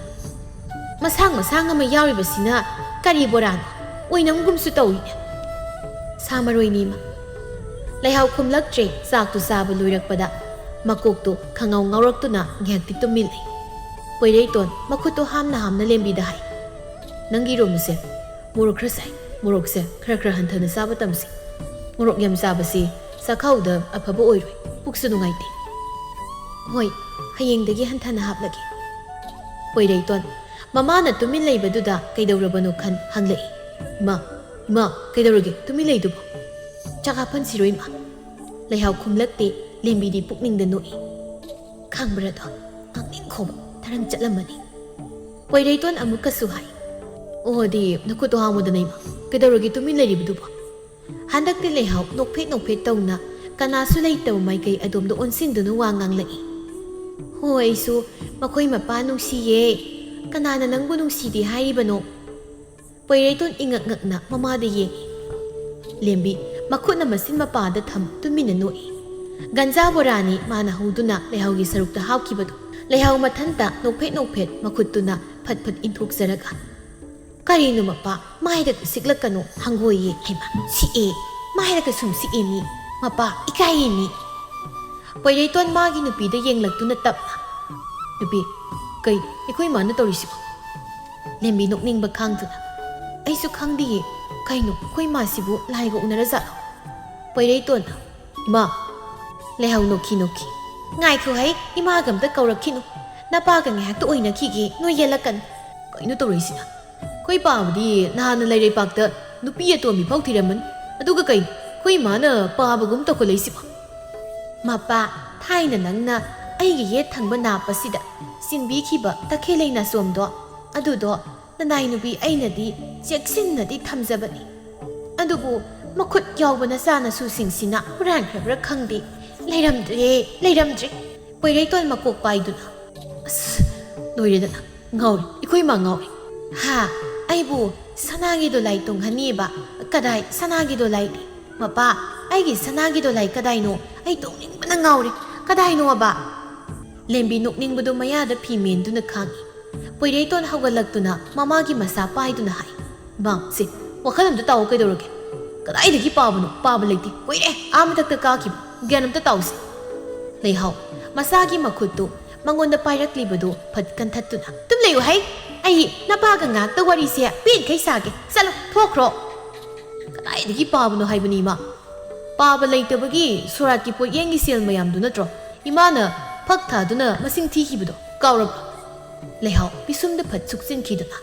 ꯃꯁꯥꯡ ꯃꯁꯥꯡ ꯑꯃ ꯌꯥꯎꯔꯤꯕꯁꯤꯅ ꯀꯔꯤ ꯕꯣꯔꯥꯅꯣ? ꯑꯣꯏꯅꯝꯒꯨꯝꯁꯨ ꯇꯧꯏꯅꯦ꯫ ꯁꯥ ꯃꯔꯣꯏꯅꯤ ꯏꯃꯥ꯫ ꯂꯩꯍꯥꯎ ꯈꯨꯝꯂꯛꯇ꯭ꯔꯦ꯫ ꯆꯥꯛꯇꯨ ꯆꯥꯕ ꯂꯣꯏꯔꯛꯄꯗ ꯃꯀꯣꯛꯇꯨ ꯈꯪꯉꯥꯎ ꯉꯥꯎꯔꯛꯇꯨꯅ ꯉꯥꯏꯍꯥꯛꯇꯤ ꯇꯨꯝꯃꯤꯜꯂꯤ꯫ ꯄꯣꯏꯔꯩꯇꯣꯟ ꯃꯈꯨꯠꯇꯨ ꯍꯥꯝꯅ ꯍꯥꯝꯅ ꯂꯦꯝꯕꯤꯗ ꯍꯥꯏ, "ꯅꯪꯒꯤ ꯏꯔꯣꯝꯕꯁꯦ ꯃꯣꯔꯣꯛ ꯈꯔ ꯁꯥꯏ꯫ ꯃꯣꯔꯣꯛꯁꯦ ꯈꯔ ꯈꯔ ꯍꯟꯊꯅ ꯆꯥꯕ ꯇꯝꯁꯤ꯫ ꯃꯣꯔꯣꯛ ꯌꯥꯝ ꯆꯥꯕꯁꯤ ꯆꯥꯈꯥꯎꯗ ꯑꯐꯕ ꯑꯣꯏꯔꯣꯏ, ꯄꯨꯛꯁꯨ ꯅꯨꯡꯉꯥꯏꯇꯦ꯫" "ꯍꯣꯏ, ꯍꯌꯦꯡꯗꯒꯤ ꯍꯟꯊꯅ ꯍꯥꯞꯂꯒꯦ꯫" ꯄꯣꯏꯔꯩꯇꯣꯟ ꯃꯃꯥꯅ ꯇꯨꯃꯤꯟ ꯂꯩꯕꯗꯨꯗ ꯀꯩꯗꯧꯔꯕꯅꯣ ꯈꯟ ꯍꯪꯂꯛꯏ꯫ "ꯏꯃꯥ, ꯏꯃꯥ, ꯀꯩꯗꯧꯔꯒꯦ ꯇꯨꯃꯤꯟ ꯂꯩꯗꯨꯕꯣ?" "ꯆꯥꯛ ꯍꯥꯞꯍꯟꯁꯤꯔꯣ ꯏꯃꯥ?" ꯂꯩꯍꯥꯎ ꯈꯨꯝꯂꯛꯇꯦ꯫ ꯂꯦꯝꯕꯤꯗꯤ ꯄꯨꯛꯅꯤꯡꯗ ꯅꯣꯛꯏ꯫ "ꯈꯪꯕ꯭ꯔꯥꯗꯣ, ꯉꯥꯡꯅꯤꯡ ꯈꯣꯕ ꯇꯔꯪ ꯆꯠꯂꯝꯃꯅꯤ꯫" ꯄꯣꯏꯔꯩꯇꯣꯟ ꯑꯃꯨꯛꯀꯁꯨ ꯍꯥꯏ, "ꯑꯣꯗꯤ ꯅꯈꯨꯠꯇꯣ ꯍꯥꯝꯃꯨꯗꯅ ꯏꯃꯥ, ꯀꯩꯗꯧꯔꯒꯦ ꯇꯨꯃꯤꯟ ꯂꯩꯔꯤꯕꯗꯨꯕꯣ?" ꯍꯟꯗꯛꯇꯤ ꯂꯩꯍꯥꯎ ꯅꯣꯛꯐꯦꯠ ꯅꯣꯛꯐꯦꯠ ꯇꯧꯅ ꯀꯅꯥꯁꯨ ꯂꯩꯇꯕ ꯃꯥꯏꯀꯩ ꯑꯗꯣꯝꯗ ꯑꯣꯟꯁꯤꯟꯗꯨꯅ ꯋꯥ ꯉꯥꯡꯂꯛꯏ꯫ "ꯍꯣ, ꯑꯩꯁꯨ ꯃꯈꯣꯏ ꯃꯄꯥ ꯅꯨꯡꯁꯤꯌꯦ꯫ ꯀꯅꯥꯅ ꯅꯪꯕꯨ ꯅꯨꯡꯁꯤꯗꯦ ꯍꯥꯏꯔꯤꯕꯅꯣ?" ꯄꯣꯏꯔꯩꯇꯣꯟ ꯏꯉꯛ ꯉꯛꯅ ꯃꯃꯥꯗ ꯌꯦꯡꯏ꯫ ꯂꯦꯝꯕꯤ ꯃꯈꯨꯠꯅ ꯃꯁꯤꯟ ꯃꯄꯥꯗ ꯊꯝ ꯇꯨꯃꯤꯟꯅ ꯅꯣꯛꯏ꯫ ꯒꯟꯖꯥ ꯕꯣꯔꯥꯅꯤ ꯃꯥꯅ ꯍꯧꯗꯨꯅ ꯂꯩꯍꯥꯎꯒꯤ ꯁꯔꯨꯛꯇ ꯍꯥꯞꯈꯤꯕꯗꯨ꯫ ꯂꯩꯍꯥꯎ ꯃꯊꯟꯇ ꯅꯣꯛꯐꯦꯠ ꯅꯣꯛꯐꯦꯠ ꯃꯈꯨꯠꯇꯨꯅ ꯐꯠ ꯐꯠ ꯏꯟꯊꯣꯛꯆꯔꯒ, "ꯀꯔꯤꯅꯣ ꯃꯄꯥ, ꯃꯥꯏꯗ ꯁꯤꯛꯂꯛꯀꯅꯨ, ꯍꯪꯒꯣꯏꯌꯦ꯫" "ꯍꯩꯃꯥ, ꯁꯤꯛꯑꯦ, ꯃꯥꯏꯗꯒ ꯁꯨꯝ ꯁꯤꯛꯑꯦ ꯃꯤ, ꯃꯄꯥ, ꯏꯀꯥꯏꯌꯦ ꯃꯤ꯫" ꯄꯣꯏꯔꯩꯇꯣꯟ ꯃꯥꯒꯤ ꯅꯨꯄꯤꯗ ꯌꯦꯡꯂꯛꯇꯨꯅ ꯇꯞꯅ, "ꯅꯨꯄꯤ, ꯀꯩ ꯑꯩꯈꯣꯏ ꯃꯥꯅ ꯇꯧꯔꯤꯁꯤꯕꯣ?" ꯂꯦꯝꯕꯤ ꯅꯣꯛꯅꯤꯡꯕ ꯈꯥꯡꯗꯨꯅ, "ꯑꯩꯁꯨ ꯈꯪꯗꯤꯌꯦ, ꯀꯩꯅꯣ ꯑꯩꯈꯣꯏ ꯃꯥꯁꯤꯕꯨ ꯂꯥꯏꯒ ꯎꯅꯔꯖꯥꯠꯂꯣ?" ꯄꯣꯏꯔꯩꯇꯣꯟꯅ, "ꯏꯃꯥ!" ꯂꯩꯍꯥꯎ ꯅꯣꯛꯈꯤ ꯅꯣꯛꯈꯤ꯫ ꯉꯥꯏꯈꯣ ꯍꯩ, ꯏꯃꯥꯒ ꯑꯝꯇ ꯀꯧꯔꯛꯈꯤꯅꯨ꯫ ꯅꯄꯥꯒ ꯉꯥꯏꯍꯥꯛꯇ ꯑꯣꯏꯅꯈꯤꯒꯦ, ꯅꯣꯏ ꯌꯦꯜꯂꯛꯀꯅꯨ꯫ ꯀꯩꯅꯣ ꯇꯧꯔꯛꯏꯁꯤꯅ? ꯑꯩꯈꯣꯏ ꯄꯥꯕꯗꯤ ꯅꯍꯥꯟꯅ ꯂꯩꯔꯩꯄꯥꯛꯇ ꯅꯨꯄꯤ ꯑꯇꯣꯝꯕꯤ ꯐꯥꯎ ꯊꯤꯔꯝꯃꯅꯤ꯫ ꯑꯗꯨꯒ ꯀꯩꯅꯣ ꯑꯩꯈꯣꯏ ꯏꯃꯥꯅ ꯄꯥꯕꯒꯨꯝ ꯇꯧꯈꯠꯂꯛꯏꯁꯤꯕꯣ? ꯃꯄꯥ, ꯊꯥꯏꯅ ꯅꯪꯅ ꯑꯩꯒꯤ ꯌꯦꯠ ꯊꯪꯕ ꯅꯥꯞ ꯑꯁꯤꯗ ꯁꯤꯟꯕꯤꯈꯤꯕ ꯇꯈꯦꯜ ꯂꯩ ꯅꯥꯆꯣꯝꯗꯣ, ꯑꯗꯨꯗꯣ ꯅꯅꯥꯏ ꯅꯨꯄꯤ ꯑꯩꯅꯗꯤ ꯆꯦꯛꯁꯤꯟꯅꯗꯤ ꯊꯝꯖꯕꯅꯤ꯫ ꯑꯗꯨꯕꯨ ꯃꯈꯨꯠ ꯌꯥꯎꯕ ꯅꯆꯥꯅꯁꯨꯁꯤꯡꯁꯤꯅ ꯍꯨꯔꯥꯟꯈ꯭ꯔꯕ꯭ꯔꯥ ꯈꯪꯗꯦ, ꯂꯩꯔꯝꯗ꯭ꯔꯦ, ꯂꯩꯔꯝꯗ꯭ꯔꯦ꯫ ꯄꯣꯏꯔꯩꯇꯣꯟ ꯃꯀꯣꯛ ꯄꯥꯏꯗꯨꯅ, ꯑꯁ, ꯂꯣꯏꯔꯦꯗꯅ, ꯉꯥꯎꯔꯦ, ꯑꯩꯈꯣꯏ ꯏꯃꯥ ꯉꯥꯎꯔꯦ꯫ ꯍꯥ? ꯑꯩꯕꯨ ꯁꯅꯥꯒꯤ ꯗꯣꯂꯥꯏ ꯇꯣꯡꯍꯟꯅꯤꯕ? ꯀꯗꯥꯏ ꯁꯅꯥꯒꯤ ꯗꯣꯂꯥꯏꯗꯤ? ꯃꯄꯥ, ꯑꯩꯒꯤ ꯁꯅꯥꯒꯤ ꯗꯣꯂꯥꯏ ꯀꯗꯥꯏꯅꯣ? ꯑꯩ ꯇꯣꯡꯅꯤꯡꯕꯅ ꯉꯥꯎꯔꯦ꯫ ꯀꯗꯥꯏꯅꯣꯕ? ꯂꯦꯝꯕꯤ ꯅꯣꯛꯅꯤꯡꯕꯗꯨ ꯃꯌꯥꯗ ꯐꯤ ꯃꯦꯟꯗꯨꯅ ꯈꯥꯡꯏ꯫ ꯄꯣꯏꯔꯩꯇꯣꯟ ꯍꯧꯒꯠꯂꯛꯇꯨꯅ ꯃꯃꯥꯒꯤ ꯃꯁꯥ ꯄꯥꯏꯗꯨꯅ ꯍꯥꯏ, ꯏꯃꯥ, ꯁꯦ, ꯋꯥꯈꯜ ꯑꯝꯇ ꯇꯥꯎꯑꯣ, ꯀꯩꯗꯧꯔꯒꯦ? ꯀꯗꯥꯏꯗꯒꯤ ꯄꯥꯕꯅꯣ? ꯄꯥꯕ ꯂꯩꯇꯦ, ꯀꯨꯏꯔꯦ ꯑꯥ ꯃꯊꯛꯇ ꯀꯥꯈꯤꯕ꯫ ꯒ꯭ꯌꯥꯟ ꯑꯝꯇ ꯇꯥꯎꯁꯦ꯫ ꯂꯩꯍꯥꯎ, ꯃꯁꯥꯒꯤ ꯃꯈꯨꯠꯇꯨ ꯃꯉꯣꯟꯗ ꯄꯥꯏꯔꯛꯂꯤꯕꯗꯨ ꯐꯠ ꯀꯟꯊꯠꯇꯨꯅ, ꯑꯗꯨꯝ ꯂꯩꯌꯨ ꯍꯩ, ꯑꯩ ꯅꯄꯥꯒ ꯉꯥꯛꯇ ꯋꯥꯔꯤꯁꯦ ꯄꯦꯟꯈꯩ ꯁꯥꯒꯦ, ꯆꯠꯂꯣ, ꯊꯣꯛꯈ꯭ꯔꯣ꯫ ꯀꯗꯥꯏꯗꯒꯤ ꯄꯥꯕꯅꯣ ꯍꯥꯏꯕꯅꯤ, ꯏꯃꯥ? ꯄꯥꯕ ꯂꯩꯇꯕꯒꯤ ꯁꯣꯔꯥꯠꯀꯤ ꯄꯣꯠꯌꯦꯡꯒꯤ ꯁꯦꯜ ꯃꯌꯥꯝꯗꯨ ꯅꯠꯇ꯭ꯔꯣ ꯏꯃꯥꯅ ꯐꯛ ꯊꯥꯗꯨꯅ ꯃꯁꯤꯡ ꯊꯤꯈꯤꯕꯗꯣ? ꯀꯥꯎꯔꯕ? ꯂꯩꯍꯥꯎ ꯄꯤꯁꯨꯝꯗ ꯐꯠ ꯁꯨꯛꯆꯤꯟꯈꯤꯗꯨꯅ,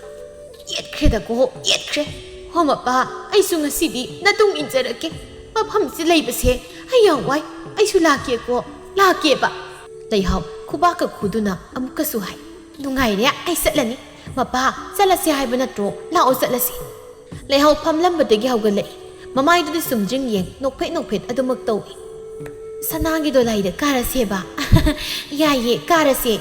ꯌꯦꯠꯈ꯭ꯔꯦꯗꯀꯣ, ꯌꯦꯠꯈ꯭ꯔꯦ꯫ ꯍꯣ ꯃꯄꯥ, ꯑꯩꯁꯨ ꯉꯁꯤꯗꯤ ꯅꯇꯨꯡ ꯏꯟꯖꯔꯛꯀꯦ꯫ ꯃꯐꯝꯁꯤ ꯂꯩꯕꯁꯦ ꯑꯩ ꯌꯥꯝ ꯋꯥꯏ꯫ ꯑꯩꯁꯨ ꯂꯥꯛꯀꯦꯀꯣ, ꯂꯥꯛꯀꯦꯕ꯫ ꯂꯩꯍꯥꯎ ꯈꯨꯕꯥꯛꯀ ꯈꯨꯗꯨꯅ ꯑꯃꯨꯛꯀꯁꯨ ꯍꯥꯏ, ꯅꯨꯡꯉꯥꯏꯔꯦ, ꯑꯩ ꯆꯠꯂꯅꯤ꯫ ꯃꯄꯥ, ꯆꯠꯂꯁꯦ ꯍꯥꯏꯕ ꯅꯠꯇ꯭ꯔꯣ? ꯂꯥꯛꯑꯣ, ꯆꯠꯂꯁꯤ꯫ ꯂꯩꯍꯥꯎ ꯐꯝꯂꯝꯕꯗꯒꯤ ꯍꯧꯒꯠꯂꯛꯏ꯫ ꯃꯃꯥꯏꯗꯨꯗ ꯁꯨꯝꯗ꯭ꯔꯤꯡ ꯌꯦꯡ, ꯅꯣꯛꯐꯦꯠ ꯅꯣꯛꯐꯦꯠ ꯑꯗꯨꯃꯛ ꯇꯧꯏ꯫ ꯁꯅꯥꯒꯤ ꯗꯣꯂꯥꯏꯗ ꯀꯥꯔꯁꯦꯕ꯫ ꯌꯥꯏꯌꯦ, ꯀꯥꯔꯁꯦ꯫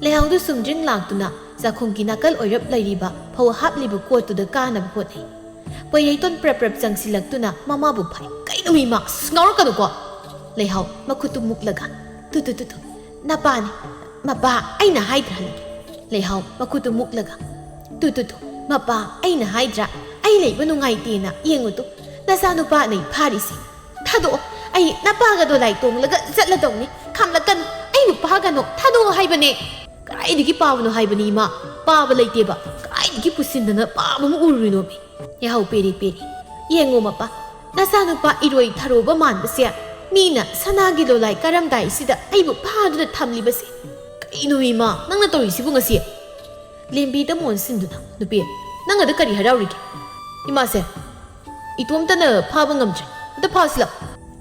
ꯂꯩꯍꯥꯎꯗꯨ ꯁꯨꯝꯗ꯭ꯔꯤꯡ ꯂꯥꯛꯇꯨꯅ ꯆꯥꯛꯈꯨꯝꯒꯤ ꯅꯥꯀꯜ ꯑꯣꯏꯔꯞ ꯂꯩꯔꯤꯕ ꯐꯧ ꯍꯥꯞꯂꯤꯕ ꯀꯣꯠꯇꯨꯗ ꯀꯥꯅꯕ ꯍꯣꯠꯅꯩ꯫ ꯄꯣꯏꯔꯩꯇꯣꯟ ꯄ꯭ꯔꯞ ꯄ꯭ꯔꯞ ꯆꯪꯁꯤꯜꯂꯛꯇꯨꯅ ꯃꯃꯥꯕꯨ ꯐꯥꯏ꯫ ꯀꯩꯅꯣ ꯏꯃꯥ, ꯑꯁ, ꯉꯥꯎꯔꯛꯀꯅꯨꯀꯣ꯫ ꯂꯩꯍꯥꯎ ꯃꯈꯨꯠꯇꯨ ꯃꯨꯛꯂꯒ, ꯇꯨ, ꯇꯨ, ꯇꯨ, ꯇꯨ, ꯅꯄꯥꯅꯤ꯫ ꯃꯄꯥ, ꯑꯩꯅ ꯍꯥꯏꯗ꯭ꯔꯥ ꯍꯜꯂꯒꯦ꯫ ꯂꯩꯍꯥꯎ ꯃꯈꯨꯠꯇꯨ ꯃꯨꯛꯂꯒ, ꯇꯨ, ꯇꯨ, ꯇꯨ, ꯃꯄꯥ, ꯑꯩꯅ ꯍꯥꯏꯗ꯭ꯔꯥ, ꯑꯩ ꯂꯩꯕ ꯅꯨꯡꯉꯥꯏꯇꯦꯅ, ꯌꯦꯡꯉꯨ ꯇꯨ, ꯅꯆꯥꯅꯨꯄꯥꯅ ꯑꯩ ꯐꯥꯔꯤꯁꯦ꯫ ꯊꯥꯗꯣꯛꯑꯣ, ꯑꯩ ꯅꯄꯥꯒ ꯗꯣꯂꯥꯏ ꯇꯣꯡꯂꯒ ꯆꯠꯂꯗꯧꯅꯤ꯫ ꯈꯥꯝꯂꯛꯀꯅꯨ, ꯑꯩꯕꯨ ꯐꯥꯒꯅꯣ, ꯊꯥꯗꯣꯛꯑꯣ ꯍꯥꯏꯕꯅꯦ꯫ ꯀꯗꯥꯏꯗꯒꯤ ꯄꯥꯕꯅꯣ ꯍꯥꯏꯕꯅꯤ ꯏꯃꯥ? ꯄꯥꯕ ꯂꯩꯇꯦꯕ꯫ ꯀꯗꯥꯏꯗꯒꯤ ꯄꯨꯁꯤꯟꯗꯅ ꯄꯥꯕ ꯑꯃ ꯎꯔꯨꯔꯤꯅꯣꯃꯤ? ꯌꯥꯍꯧ ꯄꯦꯔꯤ ꯄꯦꯔꯤ꯫ ꯌꯦꯡꯉꯣ ꯃꯄꯥ, ꯅꯆꯥꯅꯨꯄꯥ ꯏꯔꯣꯏ ꯊꯔꯣꯕ ꯃꯥꯟꯕꯁꯦ ꯃꯤꯅ ꯁꯅꯥꯒꯤ ꯂꯣꯂꯥꯏ ꯀꯥꯔꯝꯗꯥꯏꯁꯤꯗ ꯑꯩꯕꯨ ꯐꯥꯗꯨꯅ ꯊꯝꯂꯤꯕꯁꯤ꯫ ꯀꯩꯅꯣ ꯏꯃꯥ, ꯅꯪꯅ ꯇꯧꯔꯤꯁꯤꯕꯨ ꯉꯁꯤ? ꯂꯦꯝꯕꯤꯗ ꯃꯣꯟ ꯁꯤꯟꯗꯨꯅ, "ꯅꯨꯄꯤ, ꯅꯪ ꯑꯗꯨ ꯀꯔꯤ ꯍꯔꯥꯎꯔꯤꯒꯦ?" "ꯏꯃꯥꯁꯦ, ꯏꯇꯣꯝꯇꯅ ꯐꯥꯕ ꯉꯝꯗ꯭ꯔꯦ, ꯑꯝꯇ ꯐꯥꯁꯤꯂꯥꯎ꯫"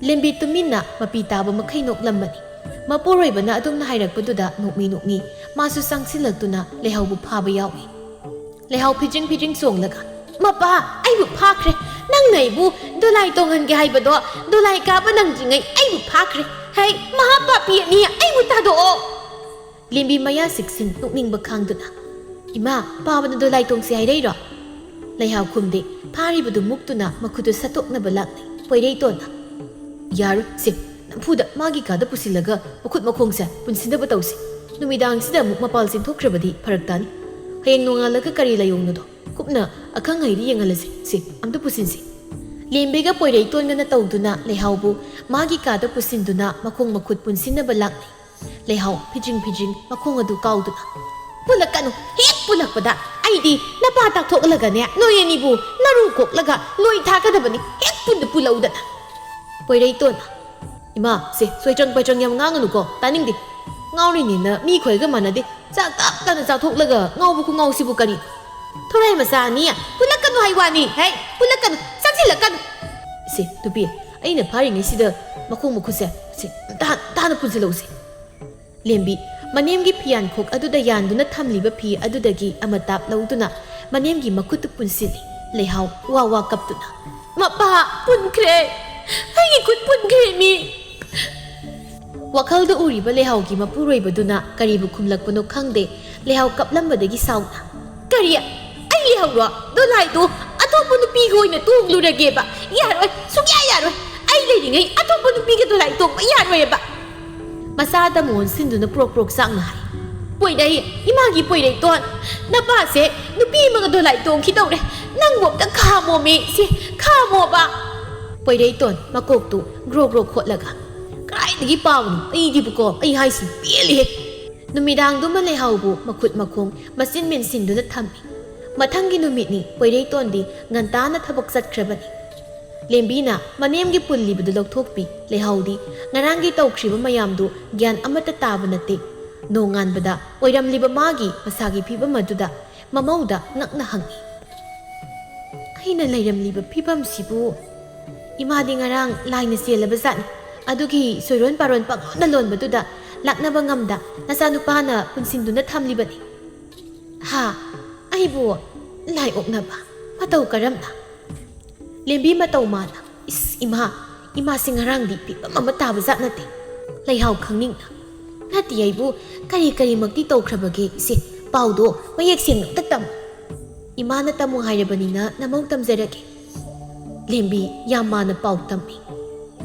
ꯂꯦꯝꯕꯤ ꯇꯨꯃꯤꯟꯅ ꯃꯄꯤ ꯇꯥꯕ ꯃꯈꯩ ꯅꯣꯛꯂꯝꯕꯅꯤ꯫ ꯃꯄꯨꯔꯣꯏꯕꯅ ꯑꯗꯨꯝꯅ ꯍꯥꯏꯔꯛꯄꯗꯨꯗ ꯅꯣꯛꯃꯤ ꯅꯣꯛꯃꯤ ꯃꯥꯁꯨ ꯆꯪꯁꯤꯜꯂꯛꯇꯨꯅ ꯂꯩꯍꯥꯎꯕꯨ ꯐꯥꯕ ꯌꯥꯎꯏ꯫ ꯂꯩꯍꯥꯎ ꯐꯤꯗ꯭ꯔꯤꯡ ꯐꯤꯗ꯭ꯔꯤꯡ ꯆꯣꯡꯂꯒ, "ꯃꯄꯥ, ꯑꯩꯕꯨ ꯐꯥꯈ꯭ꯔꯦ꯫ ꯅꯪꯅ ꯑꯩꯕꯨ ꯗꯣꯂꯥꯏ ꯇꯣꯡꯍꯟꯒꯦ ꯍꯥꯏꯕꯗꯣ, ꯗꯣꯂꯥꯏ ꯀꯥꯕ ꯅꯪꯗ꯭ꯔꯤꯉꯩ ꯑꯩꯕꯨ ꯐꯥꯈ꯭ꯔꯦ꯫ ꯍꯩ, ꯃꯍꯥ ꯄꯥꯄꯤ ꯑꯅꯤ, ꯑꯩꯕꯨ ꯊꯥꯗꯣꯛꯑꯣ!" ꯂꯦꯝꯕꯤ ꯃꯌꯥ ꯁꯤꯛꯁꯤꯟ ꯅꯣꯛꯅꯤꯡꯕ ꯈꯥꯡꯗꯨꯅ, "ꯏꯃꯥ, ꯄꯥꯕꯅ ꯗꯣꯂꯥꯏ ꯇꯣꯡꯁꯤ ꯍꯥꯏꯔꯛꯏꯔꯣ?" ꯂꯩꯍꯥꯎ ꯈꯨꯝꯗꯦ꯫ ꯐꯥꯔꯤꯕꯗꯨ ꯃꯨꯛꯇꯨꯅ ꯃꯈꯨꯠꯇꯨ ꯁꯠꯇꯣꯛꯅꯕ ꯂꯥꯛꯂꯤ꯫ ꯄꯣꯏꯔꯩꯇꯣꯟꯅ, "ꯌꯥꯔꯣꯏ, ꯁꯦ, ꯅꯝꯐꯨꯗ ꯃꯥꯒꯤ ꯀꯥꯗ ꯄꯨꯁꯤꯜꯂꯒ ꯃꯈꯨꯠ ꯃꯈꯣꯡꯁꯦ ꯄꯨꯟꯁꯤꯟꯅꯕ ꯇꯧꯁꯤ꯫ ꯅꯨꯃꯤꯗꯥꯡꯁꯤꯗ ꯑꯃꯨꯛ ꯃꯄꯥꯜ ꯆꯦꯟꯊꯣꯛꯈ꯭ꯔꯕꯗꯤ ꯐꯔꯛ ꯇꯥꯅꯤ꯫ ꯍꯌꯦꯡ ꯅꯣꯡꯉꯥꯜꯂꯒ ꯀꯔꯤ ꯂꯥꯏꯑꯣꯡꯅꯣꯗꯣ ꯀꯨꯞꯅ ꯑꯈꯪ ꯑꯍꯩꯗ ꯌꯦꯡꯍꯜꯂꯁꯤ꯫ ꯁꯦ, ꯑꯝꯇ ꯄꯨꯁꯤꯟꯁꯤ꯫" ꯂꯦꯝꯕꯤꯒ ꯄꯣꯏꯔꯩꯇꯣꯟꯒꯅ ꯇꯧꯗꯨꯅ ꯂꯩꯍꯥꯎꯕꯨ ꯃꯥꯒꯤ ꯀꯥꯗ ꯄꯨꯁꯤꯟꯗꯨꯅ ꯃꯈꯣꯡ ꯃꯈꯨꯠ ꯄꯨꯟꯁꯤꯟꯅꯕ ꯂꯥꯛꯂꯤ꯫ ꯂꯩꯍꯥꯎ ꯐꯤꯗ꯭ꯔꯤꯡ ꯐꯤꯗ꯭ꯔꯤꯡ ꯃꯈꯣꯡ ꯑꯗꯨ ꯀꯥꯎꯗꯨꯅ, "ꯄꯨꯜꯂꯛꯀꯅꯨ, ꯍꯦꯛ ꯄꯨꯜꯂꯛꯄꯗ ꯑꯩꯗꯤ ꯅꯄꯥ ꯇꯥꯛꯊꯣꯛꯂꯒꯅꯦ, ꯅꯣꯏ ꯑꯅꯤꯕꯨ ꯅꯔꯨ ꯀꯣꯛꯂꯒ ꯅꯣꯏ ꯊꯥꯛꯀꯗꯕꯅꯤ, ꯍꯦꯛ ꯄꯨꯟꯗ ꯄꯨꯜꯂꯧꯗꯅ꯫" ꯄꯣꯏꯔꯩꯇꯣꯟꯅ, "ꯏꯃꯥ, ꯁꯦ, ꯁꯣꯏꯇ꯭ꯔꯪ ꯄꯩꯇ꯭ꯔꯪ ꯌꯥꯝ ꯉꯥꯡꯒꯅꯨꯀꯣ, ꯇꯥꯅꯤꯡꯗꯦ꯫ ꯉꯥꯎꯔꯤꯅꯦꯅ ꯃꯤ ꯈꯣꯏꯒ ꯃꯥꯟꯅꯗꯦ꯫ ꯆꯥꯛ ꯇꯞ ꯇꯥꯅ ꯆꯥꯊꯣꯛꯂꯒ ꯉꯥꯎꯕ ꯈꯨꯉꯥꯎꯁꯤꯕꯨ ꯀꯔꯤ? ꯊꯣꯔꯥꯏ ꯃꯆꯥ ꯑꯅꯤ, ꯄꯨꯜꯂꯛꯀꯅꯨ ꯍꯥꯏ ꯋꯥꯅꯤ, ꯍꯩ, ꯄꯨꯜꯂꯛꯀꯅꯨ, ꯆꯪꯁꯤꯜꯂꯛꯀꯅꯨ꯫" "ꯁꯦ, ꯅꯨꯄꯤ, ꯑꯩꯅ ꯐꯥꯔꯤꯉꯩꯁꯤꯗ ꯃꯈꯣꯡ ꯃꯈꯨꯠꯁꯦ, ꯁꯦ, ꯇꯥ-, ꯇꯥꯅ ꯄꯨꯟꯁꯤꯜꯂꯧꯁꯦ꯫" ꯂꯦꯝꯕꯤ ꯃꯅꯦꯝꯒꯤ ꯐꯤꯌꯥꯟꯈꯣꯛ ꯑꯗꯨꯗ ꯌꯥꯟꯗꯨꯅ ꯊꯝꯂꯤꯕ ꯐꯤ ꯑꯗꯨꯗꯒꯤ ꯑꯃ ꯇꯥꯞ ꯂꯧꯗꯨꯅ ꯃꯅꯦꯝꯒꯤ ꯃꯈꯨꯠꯇ ꯄꯨꯟꯁꯤꯜꯂꯤ꯫ ꯂꯩꯍꯥꯎ ꯋꯥ ꯋꯥ ꯀꯞꯇꯨꯅ, "ꯃꯄꯥ, ꯄꯨꯟꯈ꯭ꯔꯦ! ꯑꯩꯒꯤ ꯈꯨꯠ ꯄꯨꯟꯈ꯭ꯔꯦ ꯃꯤ!" ꯋꯥꯈꯜꯗ ꯎꯔꯤꯕ ꯂꯩꯍꯥꯎꯒꯤ ꯃꯄꯨꯔꯣꯏꯕꯗꯨꯅ ꯀꯔꯤꯕꯨ ꯈꯨꯝꯂꯛꯄꯅꯣ ꯈꯪꯗꯦ꯫ ꯂꯩꯍꯥꯎ ꯀꯞꯂꯝꯕꯗꯒꯤ ꯁꯥꯎꯅ, "ꯀꯔꯤ? ꯑꯩ ꯂꯩꯍꯧꯔꯣ? ꯗꯣꯂꯥꯏꯗꯣ ꯑꯇꯣꯞꯄ ꯅꯨꯄꯤꯒ ꯑꯣꯏꯅ ꯇꯣꯡꯂꯨꯔꯒꯦꯕ? ꯌꯥꯔꯣꯏ, ꯁꯨꯡꯌꯥ ꯌꯥꯔꯣꯏ꯫ ꯑꯩ ꯂꯩꯔꯤꯉꯩ ꯑꯇꯣꯞꯄ ꯅꯨꯄꯤꯒ ꯗꯣꯂꯥꯏ ꯇꯣꯡꯕ ꯌꯥꯔꯣꯏꯕ꯫" ꯃꯆꯥꯗ ꯃꯣꯟ ꯁꯤꯟꯗꯨꯅ ꯄ꯭ꯔꯣꯛ ꯄ꯭ꯔꯣꯛ ꯆꯥꯛꯅ ꯍꯥꯏ, "ꯄꯣꯏꯔꯩ, ꯏꯃꯥꯒꯤ ꯄꯣꯏꯔꯩꯇꯣꯟ, ꯅꯄꯥꯁꯦ ꯅꯨꯄꯤ ꯑꯃꯒ ꯗꯣꯂꯥꯏ ꯇꯣꯡꯈꯤꯗꯧꯔꯦ꯫ ꯅꯪꯕꯨ ꯑꯝꯇ ꯈꯥꯝꯃꯣꯃꯤ, ꯁꯤ ꯈꯥꯝꯃꯣꯕ꯫" ꯄꯣꯏꯔꯩꯇꯣꯟ ꯃꯀꯣꯛꯇꯨ ꯒ꯭ꯔꯣ ꯒ꯭ꯔꯣ ꯈꯣꯠꯂꯒ, "ꯀꯗꯥꯏꯗꯒꯤ ꯄꯥꯕꯅꯣ? ꯑꯩꯗꯤꯕꯀꯣ, ꯑꯩ ꯍꯥꯏꯁꯤꯅꯤ, ꯄꯦꯜꯂꯤꯍꯦ꯫" ꯅꯨꯃꯤꯗꯥꯡꯗꯨꯃ ꯂꯩꯍꯥꯎꯕꯨ ꯃꯈꯨꯠ ꯃꯈꯣꯡ ꯃꯆꯤꯟ ꯃꯦꯟꯁꯤꯟꯗꯨꯅ ꯊꯝꯃꯤ꯫ ꯃꯊꯪꯒꯤ ꯅꯨꯃꯤꯠꯅꯤ꯫ ꯄꯣꯏꯔꯩꯇꯣꯟꯗꯤ ꯉꯟꯇꯥꯅ ꯊꯕꯛ ꯆꯠꯈ꯭ꯔꯕꯅꯤ꯫ ꯂꯦꯝꯕꯤꯅ ꯃꯅꯦꯝꯒꯤ ꯄꯨꯜꯂꯤꯕꯗꯨ ꯂꯧꯊꯣꯛꯄꯤ꯫ ꯂꯩꯍꯥꯎꯗꯤ ꯉꯔꯥꯡꯒꯤ ꯇꯧꯈ꯭ꯔꯤꯕ ꯃꯌꯥꯝꯗꯨ ꯒ꯭ꯌꯥꯟ ꯑꯃꯠꯇ ꯇꯥꯕ ꯅꯠꯇꯦ꯫ ꯅꯣꯡꯉꯥꯟꯕꯗ ꯑꯣꯏꯔꯝꯂꯤꯕ ꯃꯥꯒꯤ ꯃꯁꯥꯒꯤ ꯐꯤꯕꯝ ꯑꯗꯨꯗ ꯃꯃꯧꯗ ꯉꯛꯅ ꯍꯪꯉꯤ꯫ "ꯑꯩꯅ ꯂꯩꯔꯝꯂꯤꯕ ꯐꯤꯕꯝꯁꯤꯕꯨ?" "ꯏꯃꯥꯗꯤ ꯉꯔꯥꯡ ꯂꯥꯏꯅ ꯆꯦꯜꯂꯕ ꯖꯥꯠꯅꯤ꯫ ꯑꯗꯨꯒꯤ ꯁꯣꯏꯔꯣꯟ ꯄꯥꯔꯣꯟ ꯄꯪꯂꯣꯟꯗ ꯂꯣꯟꯕꯗꯨꯗ ꯂꯥꯛꯅꯕ ꯉꯝꯗ ꯅꯆꯥꯅꯨꯄꯥꯅ ꯄꯨꯟꯁꯤꯟꯗꯨꯅ ꯊꯝꯂꯤꯕꯅꯤ꯫" "ꯍꯥ? ꯑꯩꯕꯨ ꯂꯥꯏ ꯑꯣꯛꯅꯕ? ꯃꯇꯧ ꯀꯔꯝꯅ?" ꯂꯦꯝꯕꯤ ꯃꯇꯧ ꯃꯥꯅ, "ꯏꯁ, ꯏꯃꯥ, ꯏꯃꯥꯁꯤ ꯉꯔꯥꯡꯗꯤ ꯐꯤꯕꯝ ꯑꯃ ꯇꯥꯕ ꯖꯥꯠ ꯅꯠꯇꯦ꯫" ꯂꯩꯍꯥꯎ ꯈꯪꯅꯤꯡꯅ, "ꯅꯠꯇꯦ, ꯑꯩꯕꯨ ꯀꯔꯤ ꯀꯔꯤꯃꯛꯇꯤ ꯇꯧꯈ꯭ꯔꯕꯒꯦ ꯏꯆꯦ? ꯄꯥꯎꯗꯣ ꯃꯌꯦꯛ ꯁꯦꯡꯅ ꯑꯝꯇ ꯇꯝꯃꯨ꯫" "ꯏꯃꯥꯅ ꯇꯝꯃꯨ ꯍꯥꯏꯔꯕꯅꯤꯅ ꯅꯃꯧ ꯇꯝꯖꯔꯒꯦ꯫" ꯂꯦꯝꯕꯤ ꯌꯥꯝ ꯃꯥꯅ ꯄꯥꯎ ꯇꯝꯃꯤ꯫